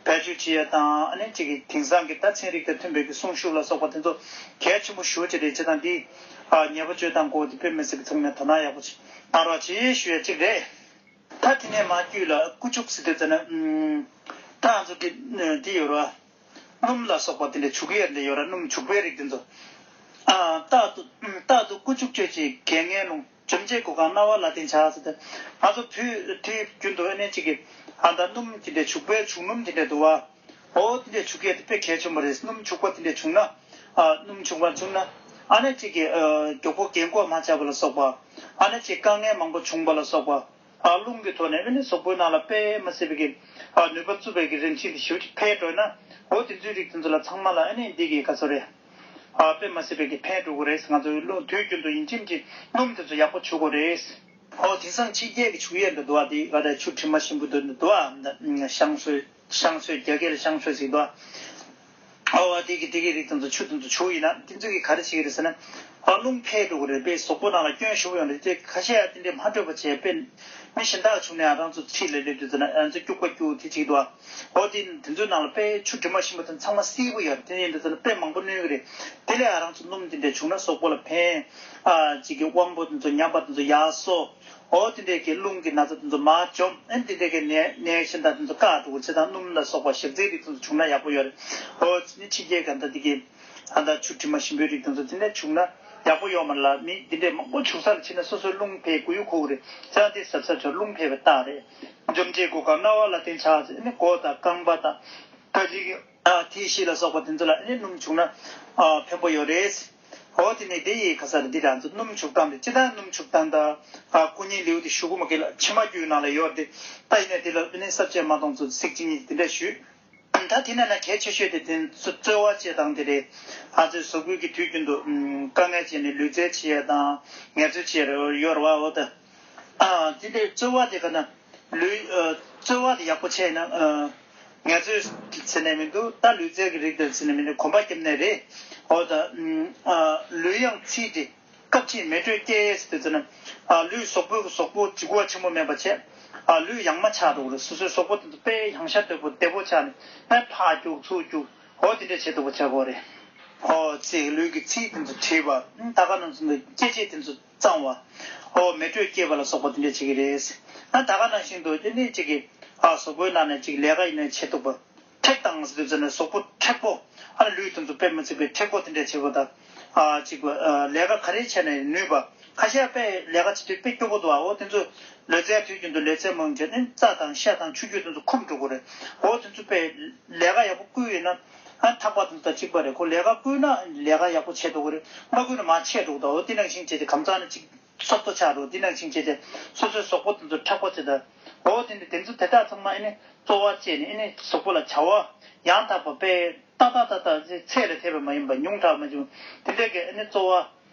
བེད་སྤྱོད་བྱེད་ཡ་དང་། ཨ་ནི་ཅིག་གི་དེང་སང་གི་ད་ཚན་རིག་དང་མཐུན་པའི་གི་སྲུང་ཤུབས་ལ་སོགས་པ་དེ་ཚོ་གལ་ཆེན་པོ་ཞེ་པོ་ཅིག་རེད། བྱས་ཙང་འདི་ཨ་ཉ་པོ་སྤྱོད་སྟངས་སྐོར་དེ་དཔེ་མི་སྲིད་པའི་ཐོག་ནས་དོ་སྣང་ཡག་པོ་ཅིག་གནང་རོགས་བྱེད་ཞུ་ཡ་ཅིག་རེད། ད་དེ་ནས་མ་རྒྱུད་ལ་དཀུ་ཅུག་ཟེར་དུས་ཙམ་ན་ཨུམ། ད་ང་ཚོ་གི་ཨ་དེ་ཡོད་ར། སྣུམ་ལ་སོགས་པ་དེ་འདྲ་བྱུག་ཡས་འདྲ་ཡོད་ར། སྣུམ་བྱུག་པའི་རིགས་དེ་ཚོ། ཨ་རྟག་ཏུ་རྟག་ཏུ་དཀུ་ བཅུག་བཅོས་ཀྱི་རྒས་ངན་རླུང་། འཇོམས་བྱེད་གོ་ཁ་སྣང་བ་ལ་བརྟེན་བྱ་ཟེར་ཏེ། ང་ཚོ་དུས་དུས་རྒྱུན་དུ་ཨ་ནི་གཅིག་གི་ཨ་ད་སྣུམ་དེ་འདྲའི་བྱུག་པའི་བྱུག་སྣུམ་དེ་འདྲ་འདུག་བ། འོ་དེ་འདྲའི་བྱུག་ཡས་དེ་དཔེ་གལ་ཆེན་པོ་རེད། སྣུམ་བྱུག་པ་དེ་འདྲ་བྱུང་ན། ཨ་སྣུམ་བྱུག་པ་བྱུང་ན། ཨ་ནི་གཅིག་གི་ཨ་མགྱོགས་པོ་རྒན་གོག་མ་ཆགས་པ་ལ་སོགས་པ། ཨ་ནི་གཅིག་དཀའ་ངལ་མང་པོ་བྱུང་བ་ལ་སོགས་པ། ཨ་རླུང་གི་ཐོག་ནས་ཨ་ནི་གཟུགས་པོའི་ནང་ལ་དཔེ་མ་སྲིད་པའི་གི་ཨ་ནུས་པ་བཙུགས་པའི་གི་རང་བཞིན་དེ་ཞེ་པོ་ཅིག་འཕེལ་འགྲོ་ན། འོ་དེ་ཚོའི་རིགས་དེ་ཚོ་ལ་ཚང་མ་ལ་ཨ་ནི་འདི་གི་ག་ཚོད་རེད། ཨ་དཔེ་མ་སྲིད་པའི་གི་ཕན་འགྲོ་གི་རེད། ང་ཚོའི་རླུང་དུས་རྒྱུན་དུ་ཡིན་གཅིག་མིན་གཅིག་སྣུམ་དེ་ཚོ་ཡག་པོ་བྱུག་དགོས་རེད། ཨོ་དེང་སང་ཕྱི་རྒྱལ་གྱི་བྱུག་ཡས་འདི་འདུག་ཨ། དེ་ག་རེ་ཆུ་དྲི་མ་ཞིམ་པོ་འདུག་འདི་འདུག་ཨ། ཤང་སོས་ཤང་སོས་རྒྱ་སྐད་ལ་ཤང་སོས་ཟེར་འདུག་ཨ། ཨོ་དེ་གི་དེ་གི་རིགས་དེ་ཚོ་ཆུ་དེ་ཚོ་བྱུག་ཡིན་ན་དེ་ཚོ་གི་ག་རེ་བྱེད་ཀྱི་རེད་ཟེར་ན། ཨ་རླུང་འཕེལ་འགྲོ་གི་རེད། དཔེ་གཟུགས་པོ་ནང་ལ་སྐྱོན་ཞེ་པོ་ཡོང་རེད། དེ་ཁ་ཤས་ཡ་དེ་འདྲས་མ་སྤྲོད་པ་བྱས་དཔེ་མི་གཞན་དག་བྱུག་ནས་ཨ་རང་ཚོ་འཁྲིས་ལ་སླེབས་དུས་ཙམ་ན་ཨ་ཚོ་སྐྱུག་པ་སྐྱུག་དེ་བྱེད་ཀྱི་འདུག་ཨ། འོ་དེ་དེ་ཚོའི་ནང་ལ་དཔེ་ཆུ་དྲི་མ་ཞིམ་པོ་དང་ཚང་མ་བསིལ་པོ་ཡོད་རེད། དེ་ཡིན་དུས་ཙམ་ན་དཔེ་མང་པོ་གནོད་ཀྱི་རེད། དེ་ལས་ཨ་རང་ཚོ་སྣུམ་དེ་འདྲས་བྱུག་ན་གཟུགས་པོ་ལ་ཕན། ཨ་གཅིག་གི་དབང་པོ་དེ་ཚོ་ཉམས་པ་དེ་ཚོ་ཡར་གསོ། འོ་དེ་འདྲས་ཀྱི་རླུང་གི་ན་ཚ་དེ་ཚོ་མར་འཇོམས། ཨ་དེ་འདྲས་ཀྱི་ནད་ནད་གཞན་དག་དེ་ཚོ་བཀག་འགྲོ་གི་རེད། བྱས་ཙང་སྣུམ་ལ་སོགས་པ་ཞག་རྩིའི་རིགས་དེ་ཚོ་བྱུག་ན་ཡག་པོ་ཡོད་རེད། འོ་དེ་ནི་ཕྱི་རྒྱལ་ག་འདྲ་དེ་གི་ཨ་ད་ཆུ་དྲི་མ་ཞིམ་པོའི་རིགས་དེ་ཚོ་དེ་འདྲས་བྱུག་ན་ཡག་པོ་ཡོད་མ་རེད་ལ། མི་དེ་འདྲས་མང་པོ་བྱུག་ས་ལ་ཕྱིན་ན་སོ་སོའི་རླུང་འཕེལ་དགོས་ཡོད་ཁོ་གི་རེད། བྱས་ཙང་དེ་གཟབ་གཟབ་བྱས་རླུང་འཕེལ་བའི་རྟགས་རེད། འཇོམས་བྱེད་གོ་ཁ་སྣང་བ་ལ་བརྟེན་བྱ་ཟེར། ཨ་ནི་མགོ་དང་རྐང་པ་དང་ཁ་ཅིག་ཨ་མཐིལ་བཞི་ལ་སོགས་པ་དེ་ཚོ་ལ་ཨ་ནི་སྣུམ་བྱུག་ན་ཨ་ཕན་པོ་ཡོད་རེད། འོ་དེ་ནས་དེ་ཡི་ཁ་སར་འདི་རང་ཚོ་སྣུམ་བྱུག་སྟངས་དེ་སྤྱིར་བཏང་སྣུམ་བྱུག་སྟངས་དང་ཨ་སྐུ་ཉིད་ལེའུ་དེ་ཞུ་གི་མ་གི་ལ་མཆིལ་མ་རྒྱུད་ནང་ལ་ཡོད་དེ། ད་ཡིན་ན་དེ་ལ་ཨ་ནི་ས་བཅད་མ་གཏོང་ཚོ་ཚིག་གཅིག་གཉིས་དེ་འདྲ་ཞུས། ད་དེ་ནས་ན་གལ་ཆེ་ཤོས་དེ་དེ་ཚོ་རྩོལ་བ་བཅས་དང་དེ་རེད། ང་ཚོའི་གཟུགས་པོའི་གི་དུས་རྒྱུན་དུ་ཨམ་དཀའ་ངལ་བྱས་ནས་ལུས་རྩལ་བྱེད་ཡ་དང་ངལ་རྩོལ་བྱེད་ཡ་ཡོད་རེད་བ། འོ་ད་ཨ་དེ་འདྲའི་རྩོལ་བ་དེ་ག་ན་ལུས་ཨ་རྩོལ་བ་དེ་ཡག་པོ་བྱས་ན་ཨ་ངལ་རྩོལ་ཟེར་ནས་མི་འདུག་ད་ལུས་རྩལ་གི་རིགས་དེ་ཟེར་ནས་མི་འདུག་གོམ་པ་བརྒྱབ་ནས་རེད། འོ་ད་ཨམ་ཨ་ལུས་ཡང་ཚིག་དེ། སྐབས་གཅིག་མེ་དྲོད་སྐྱེས་ཟེར་དུས་ཙམ་ན། ཨ་ལུས་གཟུགས་པོའི་གཟུགས་པོ་འཇིགས་པ་ཆེན་པོ་མེད་པ་བྱས། ཨ་ལུས་ཡང་མ་ཆགས་འགྲོ་གི་རེད། སོ་སོའི་གཟུགས་པོ་དེ་ཚོ་དཔེ་ཡང་ཤ་དོད་པོ་བདེ་པོ་ཆགས་ནས་ཨ་ཕར་རྒྱུག་ཚུར་རྒྱུག་འོ་དེ་འདྲ་བྱེད་ཐུབ་པ་བྱ་དགོས་རེད། ཨོ་ཚིག་ལུས་ཀྱི་ཚིགས་དེ་ཚོ་བྲིས་པ། ཨ་ད་ག་ནང་བཞིན་དུ་སྐྱེ་མཆེད་དེ་ཚོ་གཙང་བ། ཨོ་མེ་དྲོད་སྐྱེས་པ་ལ་སོགས་པ་དེ་འདྲ་བྱེད་ཀྱི་རེད། ཨ་ད་ག་ནང་བཞིན་དུ་ཨ་ནི་གཅིག་གིས་ཨ་གཟུགས་པོའི་ནང་ནས་གཅིག་ལས་ཀ་ཡིན་ནའི་བྱེད་ཐུབ་པ། མཁྲེགས་བཏང་ཟེར་དུས་ཙམ་ནས་གཟུགས་པོ་མཁྲེགས་པོ། ཨ་ནི་ལུས་དེ་ཚོ་དཔེ་མི་སྲིད་པའི་མཁྲེགས་པོ་དེ་འདྲ་བྱེད་པ་དང་། ཨ་གཅིག་པ་ཨ་ལས་ཀ་ག་རེ་བྱས་ནའི་ནུས་པ། ཁ་ཤས་དཔེ་ལས་ཀ་བྱེད་དུས་དཔེ་སྐྱོ་པོ་འདུག་ཨ། འོ་དེ་ཚོ་ལུས་རྩལ་དུས་རྒྱུན་དུ་ལུས་རྩལ་མང་བྱས་ནས་རྩྭ་དང་ཤ་དང་ཆུ་རྒྱུས་དེ་ཚོ་འཁུམ་འགྲོ་གི་རེད། འོ་དེ་ཚོ་དཔེ་ལས་ཀ་ཡག་པོ་བསྐུལ་ཡིན་ན། ཨ་ཐག་པ་དེ་ཚོ་དང་གཅིག་པ་རེད། ཁོ་ལས་ཀ་བསྐུལ་ན་ལས་ཀ་ཡག་པོ་བྱེད་འགྲོ་གི་རེད། མ་བསྐུལ་ན་མར་ཆད་འགྲོ་གི་འདུག་འོ་དེ་ནང་བཞིན་བྱས་ཏེ་གམ་ཚང་ནས་གཅིག་སྲོག་ཐོག་ཆགས་འགྲོ། འདི་ནང་བཞིན་བྱས་ཏེ་སོ་སོའི་གཟུགས་པོ་དེ་ཚོ་མཁྲེགས་པོ་བྱེད་དང་། འོ་དེ་འདྲ་དེ་ཚོ་དེ་དག་ཚང་མ་ཨེ་ནི་རྩོལ་བ་བཅས་ནས་ཨེ་ནི་གཟུགས་པོ་ལ་བྱ་བ་ཡང་དག་པ་དཔེ་ཏག་ཏག་ཏག་ཏག་ཚད་ལས་ཐེབས་པ་མ་ཡིན་པ་ཉུང་དྲགས་མ་བྱུང་། དེ་འདྲ་གི་ཨེ་ནི་རྩོལ་བ་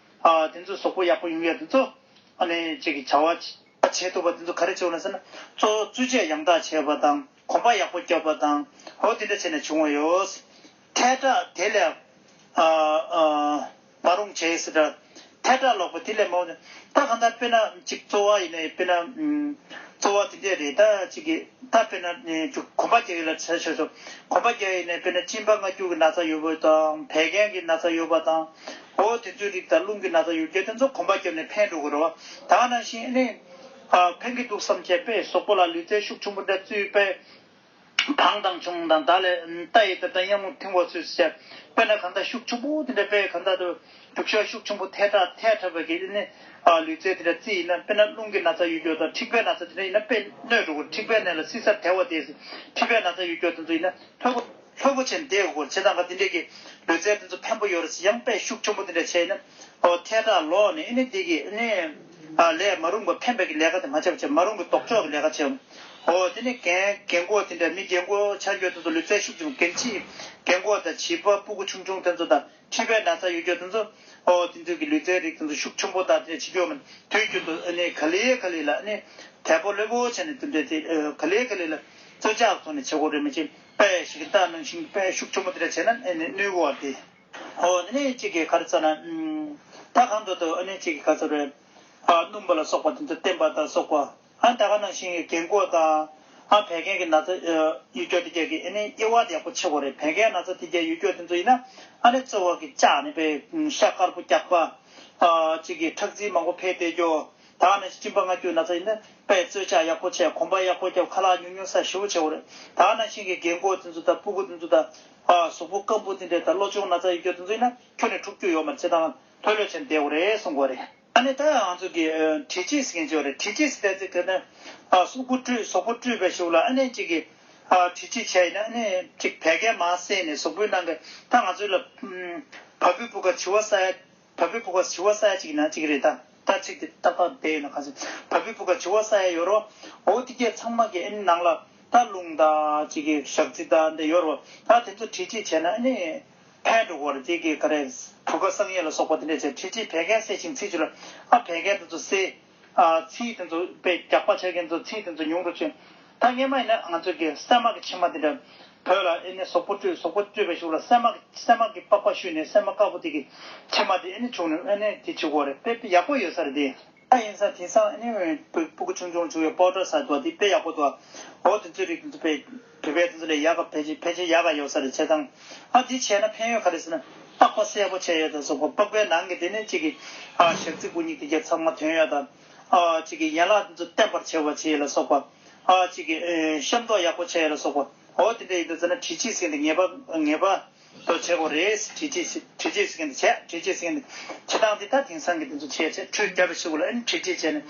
ཨ་དེ་ཚོ་གཟུགས་པོ་ཡག་པོ་ཡོང་ཡ་དེ་ཚོ་ཨ་ནི་གཅིག་གི་བྱ་བ་བྱེད་ཐུབ་པ་དེ་ཚོ་ག་རེ་བྱེད་འོང་ན་ཟེར་ན། གཙོ་བོ་རྩོལ་བཅས་ཡང་དག་བྱས་པ་དང་། གོམ་པ་ཡག་པོ་བརྒྱབ་པ་དང་། འོ་དེ་འདྲ་བྱས་ནས་བྱུང་བ་ཡོད། ཐལ་དྲགས་དེ་ལས་ཨ་ཨ་མ་རུངས་བྱས་ཟེར་འདྲ། ཐལ་དྲགས་ལོག་པ་དེ་ལས་མ་འོངས། ད་གང་ལྟར་དཔེར་ན་གཅིག་རྩོལ་བ་ཡིན་ནའི་དཔེར་ན་ཨམ་རྩོལ་བ་དེ་འདྲས་རེད། ད་གཅིག་གི་ད་དཔེར་ན་ཨེ་གོམ་པ་རྒྱག་ཡས་ལ་བྱས་ཆོག་ཆོག་གོམ་པ་རྒྱག་ཡས་ནས་དཔེར་ན་གཅིན་པ་མངར་སྐྱུར་གྱི་ན་ཚ་ཡོད་པ་དང་། བད་ཀན་གྱི་ན་ཚ་ཡོད་པ་དང་། འོ་དེ་ཚོའི་རིགས་དང་རླུང་གི་ན་ཚ་ཡོད་རྒྱུ་དེ་ཚོ་གོམ་པ་བརྒྱབ་ནས་ཕན་འགྲོ་གི་རེད་བ། ད་ག་ནང་བཞིན་ཨེ་ནི་ཨ་ཕན་གྱི་འདུག་བསམ་བྱས་པས་གཟུགས་པོ་ལ་ལུས་རྩལ་ཤུགས་ཆེན་པོ་འདྲ་བཙུགས་པས། བང་དང་ཆུང་དང་ད་ལས་ལྟ་ཡི་ད་ལྟ་གཡང་མོ་ཐིང་བ་ཚོས་བཤད། དཔེར་ན་གང་ལྟར་ཤུགས་ཆེན་པོ་དེ་འདྲ་དཔེ་གང་ལྟར་དུ་རྒྱུག་ཤར་ཤུགས་ཆེན་པོ་ཐལ་དྲགས་ཐལ་དྲགས་པའི་གི་ནི་ཨ་ལུས་རྩལ་དེ་འདྲ་རྩིས་ཡིན་ན། དཔེར་ན་རླུང་གི་ན་ཚ་ཡོད་རྒྱུ་དང་མཁྲིས་པའི་ན་ཚ་དེ་འདྲ་ཡིན་ན་དཔེ་གནོད་འགྲོ་གི། མཁྲིས་པའི་ནད་ལ་བསིལ་སར་དལ་བ་དེ། མཁྲིས་པའི་ན་ཚ་ཡོད་རྒྱུ་དེ་ཚོ་ཡིན་ན་ལྷོད་པོ་ལྷོད་པོ་བྱས་ནས་བསྡད་དགོས། བྱས་ཙང་ག་དེ་འདྲས་ཀྱི་ལུས་རྩལ་དེ་ཚོ་ཕན་པོ་ཡོད་རེད་ཟེར། ཡང་དཔེ་ཤུགས་ཆེན་པོ་དེ་འདྲ་བྱས་ན་ཨོ་ཐལ་དྲགས་ལོག་ནས་ཨེ་ནི་འདི་གི་ཨེ་ནི་ཨ་ལས་མ་རུངས་པ་ཕན་པའི་གི་ལས་ཀ་དེ་མ་བྱས་པ་བྱས། མ་རུངས་པའི་ལྡོག་ཕྱོགས་ཀྱི་ལས་ཀ་བྱས། ཨོ་དེ་ནི་རྒན་རྒན་གོག་དེ་འདྲ་མི་རྒན་གོག་ཆགས་རྒྱུ་དེ་ཚོ་ལུས་རྩལ་ཤུགས་ཆེན་པོ། རྒན་ཆི་རྒན་གོག་དང་བྱིས་པ་སྤུ་གུ་ཆུང་ཆུང་དེ་ཚོ་དང་མཁྲིས་པའི་ན་ཚ་ཡོད་རྒྱུ་དེ་ཚོ། ཨོ་དེ་ཚོ་གི་ལུས་རྩལ་རིགས་དེ་ཚོ་ཤུགས་ཆེན་པོ་དང་དེ་འདྲ་བྱེད་རྒྱུ་མིན། དུས་རྒྱུན་དུ་ཨ་ནི་ག་ལེ་ག་ལེ་ལ་ཨ་ནི་དལ་པོ་ལྷོད་པོ་བྱས་ནས་དེ་འདྲ་དེ་ག་ལེ་ག་ལེ་ལ་རྩོལ་བཅས་ཐོག་ནས་བྱེད་དགོས་རེད། མི་བྱེད་པས་ཞིག་ད་ནང་བཞིན་དཔེ་ཤུགས་ཆེན་པོ་དེ་འདྲ་བྱས་ན་ཨ་ནི་གནོད་གི་བ་དེ། ཨོ་ཨ་ནི་གཅིག་གིས་ག་རེ་ཟེར་ན། ཨམ་ད་གང་འདོད་དུ་ཨ་ནི་གཅིག་གིས་ག་ཚོད་རེད། ཨ་སྣུམ་པ་ལ་སོགས་པ་དེ་ཚོ་བསྟེན་པ་དང་སོགས་པ། ཨ་ད་ག་ནང་བཞིན་གྱི་རྒན་གོག་དང་། ཨ་བད་ཀན་གྱི་ན་ཚ་ཡོད་རྒྱུ་དེ་གྱད་ཀྱི་ཨ་ནི་དབྱེ་བ་དེ་ཡག་པོ་ཕྱེ་དགོས་རེད། བད་ཀན་ན་ཚ་དེ་གྱད་ཡོད་རྒྱུ་དེ་ཚོ་ཡིན་ན། ཨ་ནི་རྩོལ་བ་གི་བཅག་ནས་དཔེ་ཤ་དཀར་པོ་རྒྱག་པ། ཨ་གཅིག་གིས་ཁྲག་རྩི་མང་པོ་འཕེལ་བསྡད་རྒྱུ། ད་ནི་གཅིན་པ་མངར་སྐྱུར་ན་ཚ་ཡིན་ན་དཔེ་རྩོལ་བཅས་ཡག་པོ་བྱས། གོམ་པ་ཡག་པོ་བརྒྱབ། ཁ་ལག་ཉུང་ཉུང་ཟ་ཞེ་པོ་བྱེད་དགོས་རེད། ད་ནང་བཞིན་གྱི་རྒན་གོག་དེ་ཚོ་དང་སྤུ་གུ་དེ་ཚོ་དང་། ཨ་གཟུགས་པོ་སྐམ་པོ་དེ་འདྲས་དང་གློ་གཅོང་ན་ཚ་ཡོད་རྒྱུ་དེ་ཚོ་ཡིན་ན་ཁྱོན་ནས་འཁྲུག་རྒྱུ་ཡོད་མ་རེད། བྱས་ཙང་ ཕོ་ལོས་བྱས་ནས་བསྡད་དགོས་རེད་གསུང་གི་ཡོད་རེད། ཨ་ནི་ད་ང་ཚོ་གི་ཨ་དྲི་ལྕེ་ཟེར་མཁན་ཅིག་ཡོད་རེད། དྲི་ལྕེ་ཟེར་ཚེ་ག་ནི་ཨ་གཟུགས་པོ་བཀྲུས་གཟུགས་པོ་བཀྲུས་པའི་གཞུག་ལ་ཨ་ནི་གཅིག་གི་ཨ་དྲི་ལྕེ་བྱས་ཡིན་ན་ཨ་ནི་གཅིག་བད་ཀན་མར་བསལ་ནས་གཟུགས་པོའི་ནང་གི་ད་ང་ཚོའི་ལ་ཨམ་བ་སྤུའི་སྤུ་ཀ་བྱི་བ་ཟ་ཡ། བ་སྤུའི་སྤུ་ཀ་བྱི་བ་ཟ་ཡ་གཅིག་ཡིན་ན་གཅིག་རེད་ད། ད་ཚིག་དེ་ཏག་ཏག་བསྡད་ཡོད་ན་ག་ཚོད་བ་སྤུའི་སྤུ་ཀ་བྱི་བ་ཟ་ཡ་ཡོད་རོ། འོ་དེ་གས་ཚང་མ་གི་ཨ་ནི་ནང་ལ་ད་རླུང་དང་གཅིག་གི་ཞག་རྩི་དང་འདི་ཡོད་རོ། ད་དེ་ཚོ་དྲི་ལྕེ་བྱས་ན་ཨ་ནི་ཕན་འགྲོ་གི་རེད། དེ་གི་ག་རེ་བུ་ག་སངས་ཡས་ལ་སོགས་པ་དེ་འདྲས་བྱས་དྲི་ལྕེ་བད་ཀན་བསལ་ཞིང་ཚིལ་བྱུགས་ལ་ཨ་བད་ཀན་དེ་ཚོ་བསལ། ཨ་ཚིལ་དེ་ཚོ་དཔེ་རྒྱགས་པ་བྱེད་མཁན་ཚོ་ཚིལ་དེ་ཚོ་ཉུང་རུ་བྱས། ད་སྔན་མ་ཡིན་ན་ང་ཚོ་གི་སྲན་མ་གི་ཕྱེ་མ་དེ་འདྲ་བོད་ལ་ཨེ་ནས་གཟུགས་པོ་བཀྲུས་གཟུགས་པོ་བཀྲུས་པའི་གཞུག་ལ་སྲན་མ་གི་སྲན་མ་གི་པགས་པ་བཤུས་ནས་སྲན་མ་དཀར་པོ་དེ་གི་ཕྱེ་མ་དེ་ཨེ་ནས་བྱུགས་ནས་ཨེ་ནས་དེ་བྱེད་དགོས་རེད། དཔེ་དཔེ་ཡག་པོ་ཡོད་ས་རེད་དེ། ད་ཡིན་ས་དེང་སང་ཨེ་ནས་སྤུ་སྤུ་གུ་ཆུང་ཆུང་བྱུགས་ཡོད་པའུ་ཌར་ཟ་འདུག་དེ་དཔེ་ཡག་པོ་འདུག་འོ་དེ་ཚོའི་རིགས་དེ་ཚོ་དཔེ་བོད་པའི་དེ་ཚོ་ལས་ཡག་ག་ཕལ་ཆེར་ཕལ་ཆེར་ཡག་ག་ཡོད་ས་རེད། བྱས་ཙང་ཨ་དེ་བྱས་ན་ཕན་ཡོན་ག་རེ་ཟེར་ན་པགས་པ་གསལ་པོ་བྱས་ཡོད་དང་སོགས་པ་པགས་པའི་ནང་གི་དེ་ནས་གཅིག་གི་ཨ་ཞག་རྩི་སྐུ་ཉིད་དེ་གས་ཚང་མ་ཐོན་ཡོད་དང་། ཨ་གཅིག་གི་ཡན་ལག་དེ་ཚོ་བརྟན་པར་བྱེད་པ་བྱེད་ལ་སོགས་པ། ཨ་གཅིག་གི་ཨེ་ཤམ་ཐོག་ཡག་པོ་བྱེད་ལ་སོགས་པ། འོ་དེ་འདྲ་ཡིན་དུས་ཙ་ན་དྲི་ལྕེ་ཟེར་མཁན་དེ་ངེས་པ་ངེས་པ་དོ་བྱེད་དགོས་རེད། དྲི་ལྕེ་དྲི་ལྕེ་ཟེར་མཁན་དེ་བྱས་དྲི་ལྕེ་ཟེར་མཁན་དེ་བྱེད་སྟངས་དེ་ད་དེང་སང་གི་དེ་ཚོ་བྱས་བྱས་ཁྲུས་བརྒྱབ་པའི་གཞུག་ལ་ཨ་ནི་དྲི་ལྕེ་བྱས་ནས་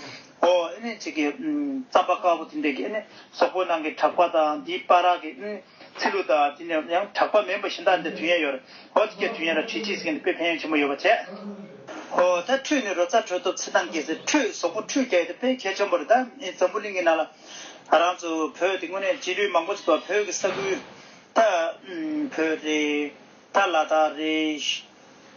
འོ་ཨ་ནི་གཅིག་གི་རྩམ་པ་དཀར་པོ་དེ་འདྲ་གི་ཨ་ནི་གཟུགས་པོ་ནང་གི་དྲེག་པ་དང་དེའི་བར་གི་ཨ་ནི་ཚིལ་ལུ་དང་དེ་ནས་ཡང་དྲེག་པ་མིན་པ་གཞན་དག་འདི་དུས་ཡུན་ཡོད་རེད། འོ་དེ་གས་དུས་ཡུན་ལ་དྲི་ལྕེ་ཟེར་མཁན་དེ་དཔེ་ཕན་ཡོན་ཆེན་པོ་ཡོད་པ་བྱས། ཨོ་ད་ཁྲུས་ནི་རོ་ཙ་དྲོད་ཐོབ་ཚེ་དང་སྐྱེས་ཟེར། ཁྲུས་གཟུགས་པོ་ཁྲུས་རྒྱག་ཡ་དེ་དཔེ་གལ་ཆེན་པོ་རེད། ད་འཛམ་བུ་གླིང་གི་ནང་ལ་ང་རང་ཚོ་བོད་དེ་དངོས་གནས་རྗེས་ལུས་མང་པོ་ཅིག་འདུག་བོད་ཀྱི་ས་ཁུལ་ད་བོད་རེད། ད་ལ་དྭགས་རེད།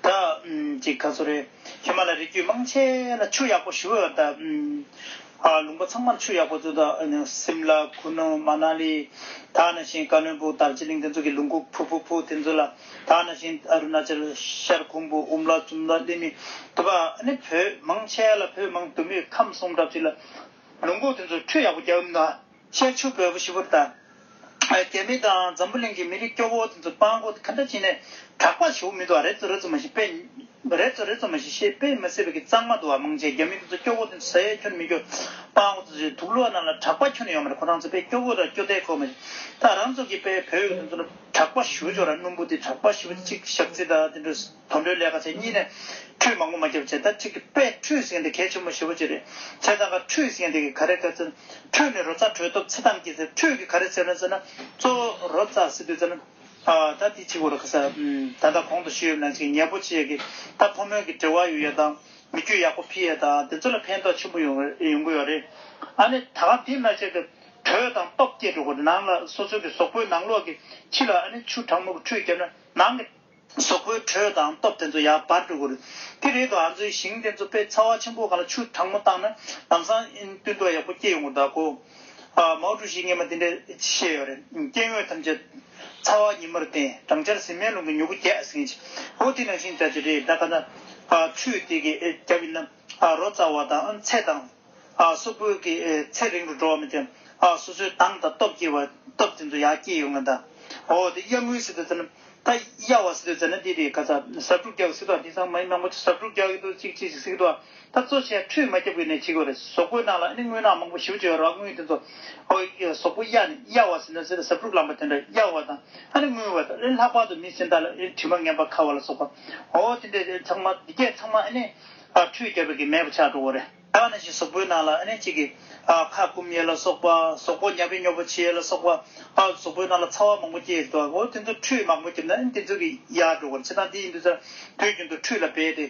ད་ཅིག་ག་ཚོད་རེད། ཧི་མ་ལ་རི་རྒྱུད་མང་ཆེ་ལ་ཆུ་ཡག་པོ་ཞེ་པོ་ཡོད་རེད། ད་ཨ་ལུང་པ་ཚང་མར་ཆུ་ཡག་པོ་ཚོ་ད་སིམ་ལ་ཁུ་ནུ་མ་ན་ལི་ད་ནང་བཞིན་ཀ་ལོན་སྦུག་དར་ཇི་ལིང་དེ་ཚོ་གི་ལུང་ཁུག་ཕུ་ཕུ་ཕུ་དེ་ཚོ་ལ་ད་ནང་བཞིན་ཨ་རུ་ན་ཅལ་ཤར་ཁུང་སྦུག་ཨུམ་ལ་ཙུམ་ལ་ལི་མི་དུ་བ་ཨ་ནི་བོད་མང་ཆེ་ལ་བོད་མང་དུ་མི་ཁམས་གསུམ་འདྲ་ཅིག་ལ་ལུང་ཁུག་དེ་ཚོ་ཆུ་ཡག་པོ་རྒྱག་གི་མི་འདུག་ཤར་ཆུ་འབེལ་པོ་ཞེ་པོ་རེད་ད། རྒྱ་མི་དང་འཛམ་བུ་གླིང་གི་མི་རིགས་སྐྱོ་བོ་དེ་ཚོ་སྤྲང་པོ་ག་འདྲ་བྱས་ནས་དྲེག་པ་ཞེ་པོ་མི་འདུག་རེད་ཚོ་རེད་ཚོ་མ་ཤེས་པས། རེད་ཚོ་རེད་ཚོ་མ་ཤེས་ཤེས་པས་མ་ཟད་པའི་གི་གཙང་མ་འདུག་བ། མང་ཆེ་རྒྱ་མི་དེ་ཚོ་སྐྱོ་བོ་དེ་ཚོ་ཟ་ཡས་ཁྱོན་མི་སྐྱོ་སྤྲང་པོ་དེ་ཚོའི་དུག་ལོག་ནང་ལ་དྲེག་པ་ཁྱོན་ཡོད་མ་རེད། ཁོ་རང་ཚོ་དཔེ་སྐྱོ་བོ་དང་སྐྱོ་དད་ཁོ་མ་རེད། ད་རང་ཚོ་གི་དཔེ་བོད་ཡུལ་དེ་ཚོ་ལ་དྲེག་པ་ཞེ་པོ་ཅིག་ཡོད་ར། སྣུམ་པོ་དེ་དྲེག་པ་ཞེ་པོ་ཅིག་ཞག་རྩི་དང་དེ་འདྲ་དུག་འགྲོའི་ལས་ཀ་བྱས་གཉིས་ནས་ཁྲུས་མང་པོ་མ་བརྒྱབ་བྱས། ད་ཅིག་གི་དཔེ་ཁྲུས་ཟེར་མཁན་དེ་གལ་ཆེན་པོ་ཞེ་པོ་ཅིག་རེད། བྱས་ཙང་ཀ་ཁྲུས་ཟེར་མཁན་དེ་གི་ག་རེ་ག་ཚོད་ཁྲུས་ནི་རོ་ཙ་དྲོད་ཐོབ་ཚེ་དང་སྐྱེས་ཟེར། ཁྲུས་ཀྱི་ག་རེ་ཟེར་ན་ཟེར་ན་གཙོ་བོ་རོ་ཙ་ཟེར་དུས་ཟེར་ན། ཨ་ད་དེ་ཅིག་བོ་ར་ཁ་ས་ད་ལྟ་གོང་དུ་ཞུས་ཡོད་ནང་བཞིན་ཉལ་པོ་བྱེད་ཡས་ཀྱི་ད་ཕོ་མོའི་གི་འབྲེལ་བ་ཡོད་ཡ་དང་མི་རྒྱུད་ཡག་པོ་ཕི་ཡ་དང་དེ་ཚོ་ལ་ཕན་ཐོགས་ཆེན་པོ་ཡོང་ཡོང་གི་ཡོད་རེད། ཨ་ནི་ད་ག་དེ་མ་བྱས་ཀྱི་དྲོད་དང་སྟོབས་སྐྱེ་འགྲོ་གི་རེད། ནང་ལ་སོ་སོའི་གི་གཟུགས་པོའི་ནང་ལོགས་ཀྱི་ཕྱི་ལ་ཨ་ནི་ཆུ་གྲང་མོ་གི་ཁྲུས་བརྒྱབ་ན་ནང་གི་གཟུགས་པོའི་དྲོད་དང་སྟོབས་དེ་ཚོ་ཡར་འབར་འགྲོ་གི་རེད། དེ་རེད་དོ། ང་ཚོའི་ཞིང་དེ་ཚོ་དཔེ་ཚ་བ་ཆེན་པོ་སྒང་ལ་ཆུ་གྲང་མོ་བཏང་ན་ལམ་སང་ཨིན་སྟོན་ཐོག་ཡག་པོ་སྐྱེ་ཡོང་གི་རེད་ད་གོ། ཨ་མའོ་ཀྲུའུ་ཞིས་སྔས་མ་དེ་འདྲ་བཤད་ཡོད་རེད། སྐྱེ་དངོས་ཐམས་ཅད་ཚ་བ་ཉི་མར་བརྟེན། སྦྲང་ཆར་ཟིལ་མའི་རླུང་གིས་མྱུ་གུ་རྒྱས་ཟེར་མཁན་ཅིག་འོ་དེ་ནང་བཞིན་འདྲ་ཅིག་རེད། ད་ག་ན་ཨ་ཁྲུས་དེ་གི་ཨེ་རྒྱབ་ཡིན་ན་ཨ་རོ་ཙ་བ་དང་ཨ་ཚེ་དང་། ཨ་གཟུགས་པོའི་གི་ཨེ་ཚེ་རིང་རུ་འགྲོ་བ་མི་ཅན། ཨ་སོ་སོའི་མདངས་དང་སྟོབས་སྐྱེ་བ་སྟོབས་དེ་ཚོ་ཡར་སྐྱེ་ཡོང་ང་དང་། འོ་དེ་གཡའ་རྔུལ་ཟེར་དུས་ཙ་ན་ད་གཡའ་བ་ཟེར་དུས་ཙ་ན་དེ་རེད། ཁ་ཚ་ཟ་འབྲུ་རྒྱག་ཟེར་དུས་དེང་སང་མི་མང་པོ་ཅིག་ཟ་འབྲུ་རྒྱག་གི་འདུག་ཅིག་ཅིག་ཟེར་གི་འདུག་ད་གཙོ་ཆེ་ཁྲུས་མ་བརྒྱབ་གི་ནས་བྱེད་དགོས་རེད། གཟུགས་པོའི་ནང་ལ་ཨ་ནི་རྔུལ་ནག་མང་པོ་ཞེ་པོ་ཅིག་ཡོད་རེད། རྔུལ་དེ་ཚོ་ཨོ་གཟུགས་པོ་གཡའ་ནས་གཡའ་བ་ཟེར་ན་ཟེར་ཟ་འབྲུ་ལངས་པ་དེ་འདྲ་གཡའ་བ་དང་ཨ་ནི་རྔུལ་བ་དང་ཨ་ནི་ལྷག་པར་དུ་མི་གཞན་དག་ལ་ཨ་ནི་དྲི་མ་ངན་པ་ཁ་བ་ལ་སོགས་པ་འོ་དེ་འདྲ་ཚང་མ་འདི་གས་ཚང་མ་ཨ་ནི་ཨ་ཁྲུས་བརྒྱབ་པའི་གི་མེད་པ་ཆགས་འགྲོ་གི་རེད། ད་ནང་བཞིན་གཟུགས་པོའི་ནང་ལ་ཨ་ནི་གཅིག་གི་ཨ་ཁ་སྐུམ་ཡས་ལ་སོགས་པ། གཟུགས་པོ་ཉབ་པའི་ཉོབ་པོ་བྱེད་ཡས་ལ་སོགས་པ། ཨ་གཟུགས་པོའི་ནང་ལ་ཚ་བ་མང་པོ་སྐྱེ་ཡས་འདུག་འོ་དེ་ཚོ་ཁྲུས་མང་པོ་བརྒྱབ་ན་ཨ་ནི་དེ་ཚོ་གི་ཡལ་འགྲོ་གི་རེད། བྱས་ཙང་དེ་ཡིན་དུས་ཙང་དུས་རྒྱུན་དུ་ཁྲུས་ལ་འབད་དེ།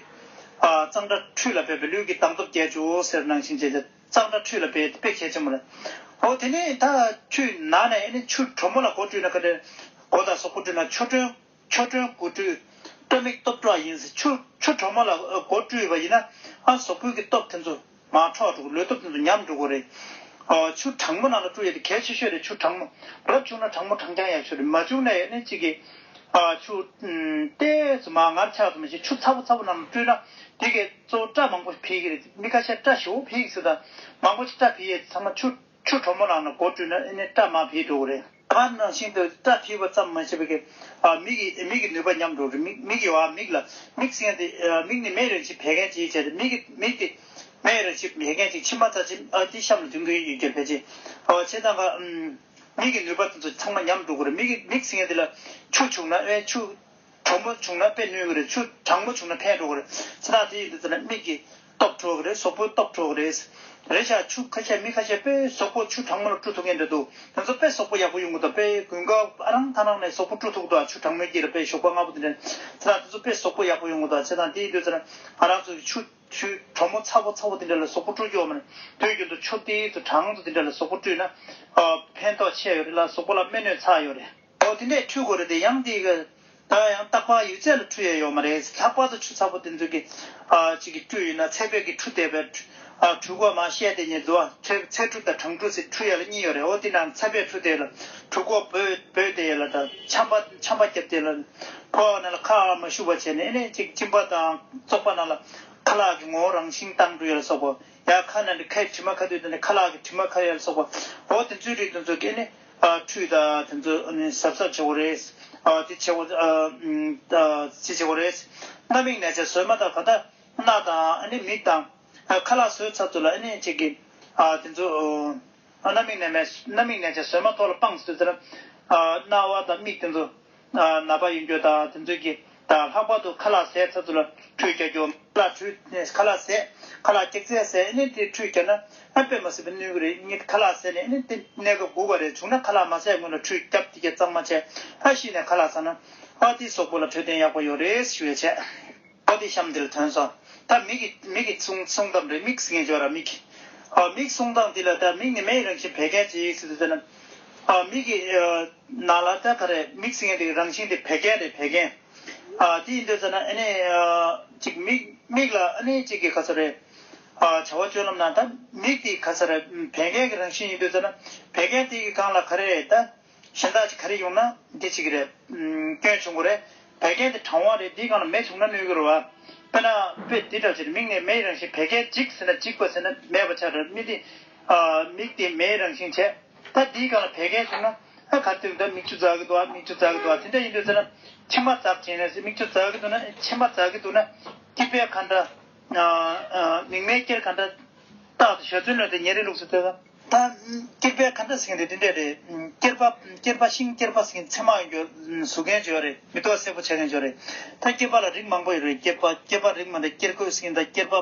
ཨ་གཙང་སྦྲ་ཁྲུས་ལ་འབད་པས་ལུས་ཀྱི་སྡང་སྟོབས་རྒྱས་འགྱུར་ཟེར་ནང་བཞིན་བྱས་ཏེ་གཙང་སྦྲ་ཁྲུས་ལ་འབད་དེ་དཔེ་གལ་ཆེན་པོ་རེད། འོ་དེ་ནས་ད་ཁྲུས་ནང་ནས་ཨ་ནི་ཆུ་དྲོན་མོ་ལ་མགོ་བཀྲུས་ན་ག་འདྲ། མགོ་དང་གཟུགས་པོ་བཀྲུས་ན་ཆུ་དྲོན། ཆུ་དྲོན་མགོ་བཀྲུས། སྤྲ་མིག་སྟོབས་འཕྲོག་ཡིན་ཟེར། ཆུ་ཆུ་དྲོན་མོ་ལ་མགོ་བཀྲུས་པ་ཡིན་ན་ཨ་གཟུགས་པོའི་གི་སྟོབས་དེ་ཚོ་མར་འཕྲོག་འགྲོ་གི། ལུས་སྟོབས་དེ་ཚོ་ཉམས་འགྲོ་གི་རེད། ཨ་ཆུ་གྲང་མོ་ནང་ལ་བཀྲུ་ཡས་དེ་གལ་ཆེ་ཤོས་རེད། ཆུ་གྲང་མོ་རབ་བྱུང་ན་གྲང་མོ་གྲང་རྐྱང་ཡག་ཤོས་རེད། མ་བྱུང་ན་ཡང་ནི་གཅིག་གི་ཨ་ཆུ་ཏོག་ཙམ་མར་ངར་ཆགས་ཙམ་ཞིག་ཆུ་ཚ་པོ་ཚ་པོ་ནང་ལ་བཀྲུས་ན་དེ་གས་གཙོ་བོ་སྐྲ་མང་པོ་འཕེལ་གི་རེད། མི་ཁ་ཤས་སྐྲ་ཞེ་པོ་འཕེལ་གི་ཟེར་དང་མང་པོ་ཞིག་སྐྲ་འཕེལ་ཡས་ཚང་མ་ཆུ་ཆུ་དྲོན་མོ་ནང་ལ་མགོ་བཀྲུས་ན་ཨ་ནི་སྐྲ་མར་འཕེལ་འགྲོ་གི་རེད། ད་ནང་བཞིན་དུ་སྐྲ་འཕེལ་བ་ཙམ་མ་ཟད་པའི་གི་ཨ་མིག་གི་མིག་གི་ནུས་པ་ཉམས་འགྲོ་གི་རེད། མིག་མིག་ཡོད་ཨ་མིག་ལ་མིག་ཟེར་མཁན་དེ་ཨ་མིག་ནི་མེ་རེ་ཞིག་བད་ཀན་ཅིག་བྱས་ཏེ་མིག་གི་མིག་དེ་མེ་རེ་ཞིག་བད་ཀན་ཅིག་མཆིལ་མ་ཚ་ཅིག་ཨ་དེ་གཤམ་ལ་ཐོན་གི་ཡོད་ཀྱང་ཕལ་ཆེར་ཨ་བྱས་ཙང་ཀ་ཨམ་མིག་གི་ནུས་པ་དེ་ཚོ་ཚང་མ་ཉམས་འགྲོ་གི་རེད། མིག་གི་མིག་ཟེར་མཁན་དེ་ལ་ཆུ་བྱུགས་ན་ཨེ་ཆུ། གྲང་མོ་བྱུང་ན་དཔེ་གནོད་གི་རེད། ཆུ་གྲང་མོ་བྱུང་ན་ཕན་འགྲོ་གི་རེད། ཚེ་ཐང་དེ་ཡིན་དུས་ཙམ་ན་མིག་གི་སྟོབས་འཕྲོ་གི་རེད། གཟུགས་པོ་སྟོབས་འཕྲོ་གི་རེད། རེད་ཤག་ཆུ་ཁ་ཤས་མི་ཁ་ཤས་དཔེ་གཟུགས་པོ་ཆུ་གྲང་མོ་ལ་བཀྲུ་ཐུབ་མཁན་འདྲ་འདུག་དེ་ཚོ་དཔེ་གཟུགས་པོ་ཡག་པོ་ཡོང་གི་འདུག་དཔེ་དགུན་ཁ་ཨ་རང་ཐང་རང་ནས་གཟུགས་པོ་བཀྲུ་ཐུབ་ཀྱི་འདུག་ཆུ་གྲང་མོའི་དཀྱིལ་ལ་དཔེ་ཞོགས་པ་སྔ་པོ་དེ་འདྲ། ཚེ་ཐང་དེ་ཚོ་དཔེ་གཟུགས་པོ་ཡག་པོ་ཡོང་གི་འདུག་བྱས་ཙང་དེ་ཡིན་དུས་ཙམ་ན་ང་རང་ཚོ་གི་ཆུ་ཆུ་གྲང་མོ་ཚ་པོ་ཚ་པོ་དེ་འདྲ་ལ་གཟུགས་པོ་བཀྲུ་རྒྱུ་ཡོད་མ་རེད། དུས་རྒྱུན་དུ་ཆུ་དེ་ཚོ་གྲང་ཚོ་དེ་འདྲ་ལ་གཟུགས་པོ་བཀྲུས་ན་ཨ་ཕན་ཐོགས་ཆེ་ཡོད་རེད་ལ། གཟུགས་པོ་ལ་སྨན་སྣོད་ཚ་ཡོད་རེད། འོ་དེ་འདྲས་འཁྲུད་དགོས་རེད་དེ། ཡང་དེ་ག་ད་ཡང་རྟག་པར་ཡོད་ཚད་ལ་འཁྲུད་ཡས་ཡོད་མ་རེད། ལྷག་པར་དུ་ཆུ་ཚ་པོ་དེ་ཚོ་གི་ཨ་ཅིག་གི་བཀྲུས་ཡོད་ན་ཚད་པས་ཀྱི་འཁྲུད་བསྡད་པའི་ཨ་འཁྲུད་གོ་མ་བཤད་དེ་ཉིད་དུ་ཚད་ཚད་འཁྲུད་དང་གྲང་འཁྲུད་ཟེར་འཁྲུད་ཡས་ལ་གཉིས་ཡོད་རེད། འོ་དེ་ནང་ཚད་པས་འཁྲུད་དེ་ལ་འཁྲུད་གོ་སྦོས་སྦོས་དེ་ཡས་ལ་ད་ཆམ་པ་ཆམ་པ་བརྒྱབ་དེ་ལ་ཕོ་བ་ནང་ལ་ཁ་མ་ཤུ་བ་བྱས་ནས་ཨ་ནི་ཅིག་གཅིན་པ་དང་བཙོག་པ་ནང་ལ་ཁ་ལག་གི་ངོ་བོ་རང་བཞིན་བཏང་འགྲོ་ཡས་ལ་སོགས་པ། ཡང་ཁ་ནང་གི་ཁའི་དྲི་མ་ཁ་དུས་དེ་ནས་ཁ་ལག་གི་དྲི་མ་ཁ་ཡས་ལ་སོགས་པ། འོ་དེ་ཚོའི་རིགས་དེ་ཚོ་གི་ཨ་ནི། ཨ་འཁྲུད་དང་དེ་ཚོ་ནི་གཟབ་གཟབ་བྱེད་དགོས་རེད། ཨ་དེ་བྱེད་དགོས། ཨ་ཨ་ཅི་བྱེད་དགོས་རེད། སྣ་མིག་ནས་བྱས་ཟོས་མ་ཐག་ག་ད་སྣ་དང་ཨ་ནི་མིག་དང་ཨ་ཁ་ལག་ཟོས་ཚར་ཚོ་ལ་ཨ་ནི་ཅིག་གི་ཨ་དེ་ཚོ་ཨ་སྣ་མིག་ནས་མེད། སྣ་མིག་ནས་བྱས་ཟོས་མ་ཐོག་ལ་སྤངས་ཟེར་ཚེ་ལ་ཨ་རྣ་བ་དང་མིག་དེ་ཚོ་ཨ་ན་བ་ཡོང་རྒྱུ་དང་དེ་ཚོ་གི་དང་ལྷག་པར་དུ་ཁ་ལག་ཟས་ཚར་ཚོ་ལ་ཁྲུས་རྒྱག་རྒྱུ། ཁ་ལག་ཁྲུས་ཁ་ལག་ཟས་ཁ་ལག་སྐྱག་རྫས་ཟས་ཨ་ནི་དེ་ཁྲུས་རྒྱག་ན་ཨ་དཔེ་མ་སྲིད་པའི་གནོད་གི་རེད། ངས་ཁ་ལག་ཟས་ནས་ཨ་ནི་དེ་གནས་སྐབས་སྒུག་པ་རེད། བྱུང་ན་ཁ་ལག་མ་ཟས་སྔོན་ལ་ཁྲུས་རྒྱབ་དེ་གས་གཙང་མ་བྱས་ཨ་ཤི་ནས་ཁ་ལག་ཟ་ན་ཨ་དེ་གཟུགས་པོ་ལ་འཕྲོད་བསྟེན་ཡག་པོ་ཡོད་རེད་ཞུ་ཡས་བྱས། ཨ་དེ་གཤམ་དེ་ལ་ཐོན་སོང་། ད་མིག་གི་མིག་གི་གསུང་གསུང་གཏམ་རེད། མིག་ཟེར་མཁན་ཅིག་ཡོད་ར། མིག་ཨ་མིག་གསུང་སྟངས་དེ་ལ་ད་མིག་ནི་མེའི་རང་བཞིན་བད་ཀན་ཅིག་ཟེར་དུས་ཙམ་ན་ཨ་མིག་གི་ཨ་ནང་ལ་ད་ག་རེ་མིག་ཟེར་མཁན་དེ་རང་བཞིན་དེ་བད་ཀན་རེད། བད་ཀན། ཨ་དེ་ཡིན་དུས་ཙམ་ན་ཨ་ནི་ཨ་ཅིག་མིག་མིག་ལ་ཨ་ནི་ཅིག་གི་ག་ཚོད་རེད། ཨ་བྱ་བ་སྤྱོད་ལམ་ནང་ད་མིག་དེ་ག་ཚོད་རེད། བད་ཀན་གི་རང་བཞིན་ཡིན་དུས་ཙམ་ན་བད་ཀན་དེ་གི་སྒང་ལ་ག་རེ་རེད་ད། གཞན་དག་ཅིག་ག་རེ་ཡོང་ན་འདི་ཅིག་རེད། སྐྱོན་བྱུང་གི་རེད། བད་ཀན་དེ་གྲང་བ་རེད། འདིའི་སྒང་ལ་མེ་བྱུང་ན་གནོད་གི་རེད་བ། དཔེར་ན་དཔེ་འདི་འདྲ་ཅིག་རེད། མིག་ནས་མེའི་རང་བཞིན་བད་ཀན་འཇིག་ཟེར་ན་འཇིག་པ་ཟེར་ན་མེད་པ་ཆགས་རེད། མིག་དེ་ཨ་མིག་དེ་མེའི་རང་བཞིན་བྱས། ད་འདིའི་སྒང་ལ་བད་ཀན་བྱུང་ན་ཨ་ག་དུས་ད་མིག་ཆུ་འཛག་གི་འདུག་ཨ་མིག་ཆུ་འཛག་གི་འདུག་ཨ་དེ་འདྲ་ཡིན་དུས་ཟེར་ན་མཆིན་པ་འཛག་བྱས་ནས་ཟེར། མིག་ཆུ་འཛག་གི་འདུག་ན་མཆིན་པ་འཛག་གི་འདུག་ན་སྐྱིད་པའི་ཁ་འདྲ། ཨ་ཨ་མིག་སྨན་སྐྱེར་ག་འདྲ། རྟག་ཏུ་ཞལ་རྩོལ་ནོར་དེ་ཉེ་རིང་ལུགས་སུ་ལྟོས་ད། ད་སྐྱེར་པའི་ཁ་འདྲ་ཟེར་མཁན་དེ་འདི་འདྲས་རེད། སྐྱེར་པ་སྐྱེར་པ་ཤིང་སྐྱེར་པ་ཟེར་མཁན་ཚེར་མ་ཡོད་རྒྱུ་གཟུགས་རྒྱན་ཅིག་ཡོད་རེད། མེ་ཏོག་སེར་པོ་ཆགས་མཁན་ཅིག་ཡོད་རེད། ད་སྐྱེར་པ་ལ་རིགས་མང་པོ་ཡོད་རེད། སྐྱེར་པ་སྐྱེར་པ་རིགས་མང་རེད། སྐྱེར་གོས་ཟེར་མཁན་ད་སྐྱེར་པ་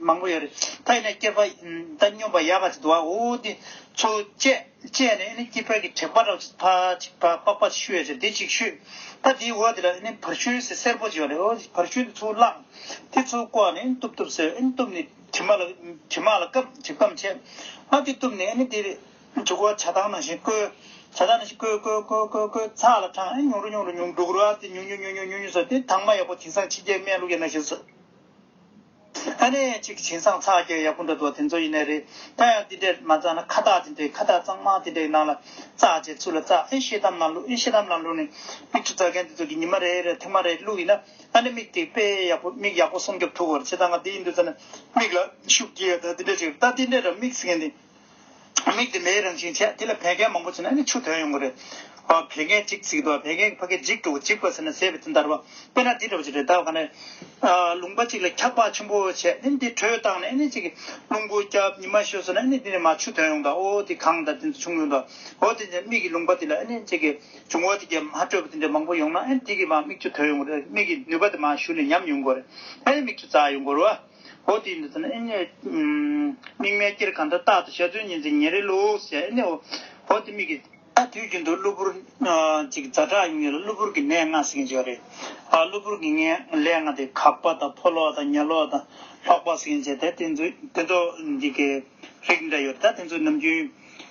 མང་པོ་ཡོད་རེད། ད་ཡིན་ན་སྐྱེར་པ་ད་སྨྱོན་པ་ཡག་ག་ཅིག་འདུག་ཨ། འོ་དེ་ཚོ་བཅད་བཅད་ནས་ཨ་ནི་སྐྱེར་པ་གི་དྲེག་པ་འདྲ་ཅིག་ཕར་ཅིག་ཕར་པགས་པ་ཅིག་བཤུས་ཡོད་ཅིག་དེ་ཅིག་བཤུས། ད་དེའི་འོག་དེ་ལ་ཨ་ནི་བར་ཤུན་ཟེར་སེར་པོ་ཅིག་ཡོད་རེད། འོ་བར་ཤུན་དེ་ཚུར་བླངས། དེ་ཚུར་བཀོག་ནས་གཏུབ་གཏུབ་ཟེར། ཨ་ནི་གཏུབ་ནས་དྲི་མ་ལ་དྲི་མ་ལ་སྐམ་དྲི་སྐམ་བྱས། ཨ་དེ་གཏུབ་ནས་ཨ་ནི་དེ་མཇུག་གོ་ཇ་ཐང་ནང་བཞིན་བསྐོལ། ཇ་ཐང་ནང་བཞིན་བསྐོལ་བསྐོལ་བསྐོལ་བསྐོལ་བསྐོལ་ཚགས་ལ་དྲངས། ཨ་ནི་ཉུང་རུ་ཉུང་རུ་ཉུང་འགྲོ་གི་རེད། ཨ་དེ་ཉུང་ཉུང་ཉུང་ཉུང་ཉུང་ཉུང་སོང་། དེ་དྭངས་མ་ཡག་པོ་དེང་སང་ཕྱི་རྒྱལ་སྨན་བླུགས་ཡག་ནང་བཞིན་བཟོས། ཨ་ནི་གཅིག་གི་བྱིང་སང་ཚགས་རྒྱག་ཡག་པོ་འདྲ་འདུག་དེ་ཚོ་ཡིན་ནའི་རེད། ད་ཡང་དེ་འདྲས་མ་ཚང་ན་ཁ་བཏགས་དེ་འདྲས་ཁ་བཏགས་གཙང་མ་དེ་འདྲས་ནང་ལ་བཙགས་བྱས་ཚུར་ལ་བཙགས། ཨེ་ཤེལ་དམ་ནང་བླུགས། ཨེ་ཤེལ་དམ་ནང་བླུགས་ནས་མིག་ཆུ་འཛག་མཁན་དེ་ཚོ་གི་ཉི་མ་རེ་རེ་ཐེངས་མ་རེ་བླུགས་ཡིན་ན་ཨ་ནི་མིག་དེ་དཔེ་ཡག་པོ་མིག་ཡག་པོ་སྲུང་སྐྱོབ་ཐུབ་ཀྱི་རེད། བྱས་ཙང་ང་དེ་ཡིན་དུས་ཙ་ན་མིག་ལ་ཤུགས་རྒྱག་ཡ་ད་དེ་འདྲས་བྱེད། ད་དེ་འདྲས་ར་མིག་ཟེར་མཁན་དེ། མིག་དེ་མེའི་རང་བཞིན་བྱས། དེ་ལ་བད་ཀན་མང་པོ་བྱུང་ན་ནི་ཆུ་ཐོན་ཡོང་གི་རེད། ཨ་བད་ཀན་འཇིག་ཟེར་གི་འདུག་བད་ཀན་གྱི་ཕ་གི་འཇིག་འགྲོ་གི་འཇིག་པ་ཟེར་ན་ཟད་པའི་དོན་དར་བ། དཔེར་ན་འདི་འདྲ་བ་ཅིག་རེད། ད་ག་ནས་ཨ་ལུང་པ་གཅིག་ལ་འཁྱག་པ་ཆེན་པོ་བྱས་ནི་འདི་དྲོད་བཏང་ནས་ནི་གཅིག་གི་རླུང་བུ་རྒྱབ་ཉི་མ་ཤོར་སོང་ན་ནི་འདི་ནས་མར་ཆུ་ཐོན་ཡོང་དང་། ཨོ་དེ་གངས་དང་དེ་ཚོ་ཆུང་ཡོང་དང་། ཨོ་དེ་ནས་མིག་གི་ལུང་པ་དེ་ལ་ནི་གཅིག་གི་འབྱུང་བ་དེ་གས་མ་དྲོས་པ་དེ་འདྲ་མང་པོ་ཡོང་ན་ཨ་ནི་དེ་གི་མར་མིག་ཆུ་ཐོན་ཡོང་གི་རེད། མིག་གི་ནུས་པ་དེ་མར་ཞུ་ནས་ཉམས་ཡོང་གི་རེད། ཨ་ནི་མིག་ཆུ་འཛག་ཡོང་གི་རེད་བ། ཨོ་དེ་ཡིན་དུས་ཙ་ན་ཨེ་ནས་མིག་སྨན་སྐྱེར་གང་འདྲ་རྟག་ཏུ་ཞལ་རྩོལ་ཉིན་མཚན་ཉིན་རེ་ལུགས་ཟེར། ཨེ་ནས་ཨོ་ཨོ་དེ་མིག་གི་ད་དུས་རྒྱུན་དུ་གློ་བུར་ཅིག་ཛ་དྲག་ཡོང་ཡོད་ལ་གློ་བུར་གྱི་ནད་ལྔ་ཟེར་མཁན་ཅིག་ཡོད་རེད། ཨ་གློ་བུར་གྱི་ནད་ལྔ་དེ་གག་པ་དང་ཕོ་ལོག་དང་ཉ་ལོག་དང་ལྷོག་པ་ཟེར་མཁན་ཅིག་དེ་དེ་ཚོ་དེ་ཚོ་འདི་གའི་རིགས་འདྲ་ཡོད་རེད། ད་དེ་ཚོ་ནམ་རྒྱུན་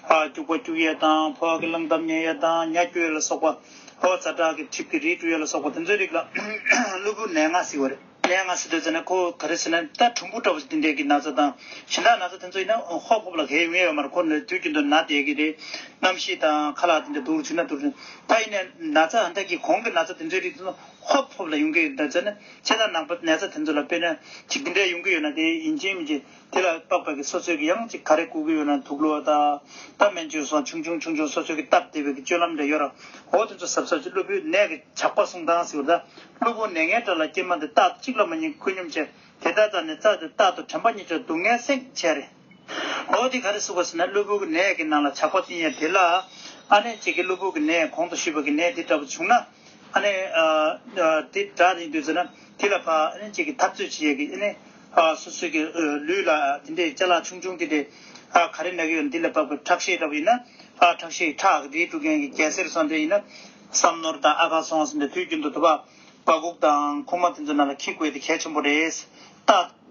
ཨ་སྐྱུག་པ་སྐྱུག་ཡས་དང་ཕོ་བ་གི་རླངས་ཐབ་ཉལ་ཡས་དང་ཉ་སྐྱུག་ཡས་ལ་སོགས་པ། ཕོ་བ་ཛ་དྲག་གི་གྲིབ་ཀྱི་རིལ་བཀྲུ་ཡས་ལ་སོགས་པ་དེ་ཚོའི་རིགས་ལ་གློ་བུར་ནད་ལྔ་ཟེར་བ་རེད། ནད་ལྔ་ཟེར་དུས་ཙ་ན་ཁོ་ག་རེ་ཟེར་ན་ད་གྲུམ་བུ་འདྲ་བོ་ཞིག་དེ་འདྲས་ཀྱི་ན་ཚ་དང་གཞན་དག་ན་ཚ་དེ་ཚོ་ཡིན་ན་ཧོབ་ཧོབ་ལ་གས་ཡོང་ཡས་ཡོད་མ་རེད། ཁོ་ནི་དུས་རྒྱུན་དུ་ན་བསྡད་ཀྱི་རེད། གནམ་གཤིས་དང་ཁ་ལག་དེ་འདྲ་སྡུག་རུ་བྱུང་ན་སྡུག་རུ་ད་ཡིན་ནའི་ན་ཚ་ཨ་འདྲ་གི་གོང་གི་ན་ཚ་དེ་ཚོའི་རིགས་དེ་ཚོ་ཧོབ་ཧོབ་ལ་ཡོང་གི་ཡོད་ད་ཟེར་ན་ཕྱི་ཟླ་ནང་པ་ན་ཚ་དེ་ཚོ་ལ་དཔེར་ན་ཅིག་དེ་འདྲས་ཡོང་གི་ཡོད་ན་དེ་ཡིན་གཅིག་མིན་གཅིག་དེ་ལ་དཔག་པའི་གི་སོ་སོའི་གི་ཡང་ཅིག་ག་རེ་བསྐུར་གི་ཡོད་ན་དུག་ལོག་དང་ད་སྨན་བཅོས་སོགས་ཆུང་ཆུང་ཆུང་ཆུང་སོ་སོའི་གི་སྟབས་བདེ་བའི་གི་སྤྱོད་ལམ་འདྲ་ཡོད་ར། འོ་དེ་ཚོ་གཟབ་གཟབ་ཅིག་གློ་བུར་ནད་ཀྱི་ཇག་པ་སྲུང་སྟངས་ཟེར་བ་ད། གློ་བུར་ནད་ངན་དགྲ་ལ་སྐྱེལ་མ་འདི་རྟག་ཏུ་གཅིག་ལ་མ་ཉེས་ཁོད་སྙོམས་བྱས། དེ་ལྟར་བྱས་ནས་རྩ་དེ་རྟག་ཏུ་དྲན་པ་ཉིད་དུ་སྡུག་བསྔལ་སེམས་བྱས་རེད། འོ་དེ་ག་རེ་ཟེར་བ་ཟེར་ན་གློ་བུར་གི་ནད་ཀྱི་ནང་ལ་ཇག་པ་བསྟེན་ཡས་དེ་ལ་ཨ་ནེ་གཅིག་གི་གློ་བུར་གི་ནད་གོང་དུ་ཞུས་པ་གི་ནད་དེ་འདྲ་བོ་བྱུང་ན། ཨ་ནི་ཨ་ཨ་དེ་འདྲ་ཡིན་དུས་ཟེར་ན་དེ་ལ་ཕ་ཨ་ནི་གཅིག་གི་འཐབ་རྩོད་བྱེད་ཡས་ཀྱི་ཨ་ནི་ཨ་སོ་སོའི་གི་ཨ་ལུས་ལ་དེ་འདྲའི་ཅ་ལག་ཆུང་ཆུང་དེ་འདྲའི་ཨ་ག་རེ་ན་གི་ཡོད་འདི་ལ་དཔག་པའི་ཁྲག་ཤེད་འདྲ་བོ་ཡིན་ན་ཨ་ཁྲག་ཤེད་ཁྲག་རིལ་དཀྲུག་མཁན་གྱི་རྒྱལ་སྲས་སོང་དེ་ཡིན་ན་བསམ་ནོར་དང་ཨ་ཁ་སོང་ཟེར་ནས་དུས་རྒྱུན་དུ་དུ་བ་སྦ་ཁུག་དང་ཁུག་མ་དེ་ཚོ་ནང་ལ་འཁྱེར་དགོས་དེ་གལ་ཆེན་པོ་རེད། རྟགས།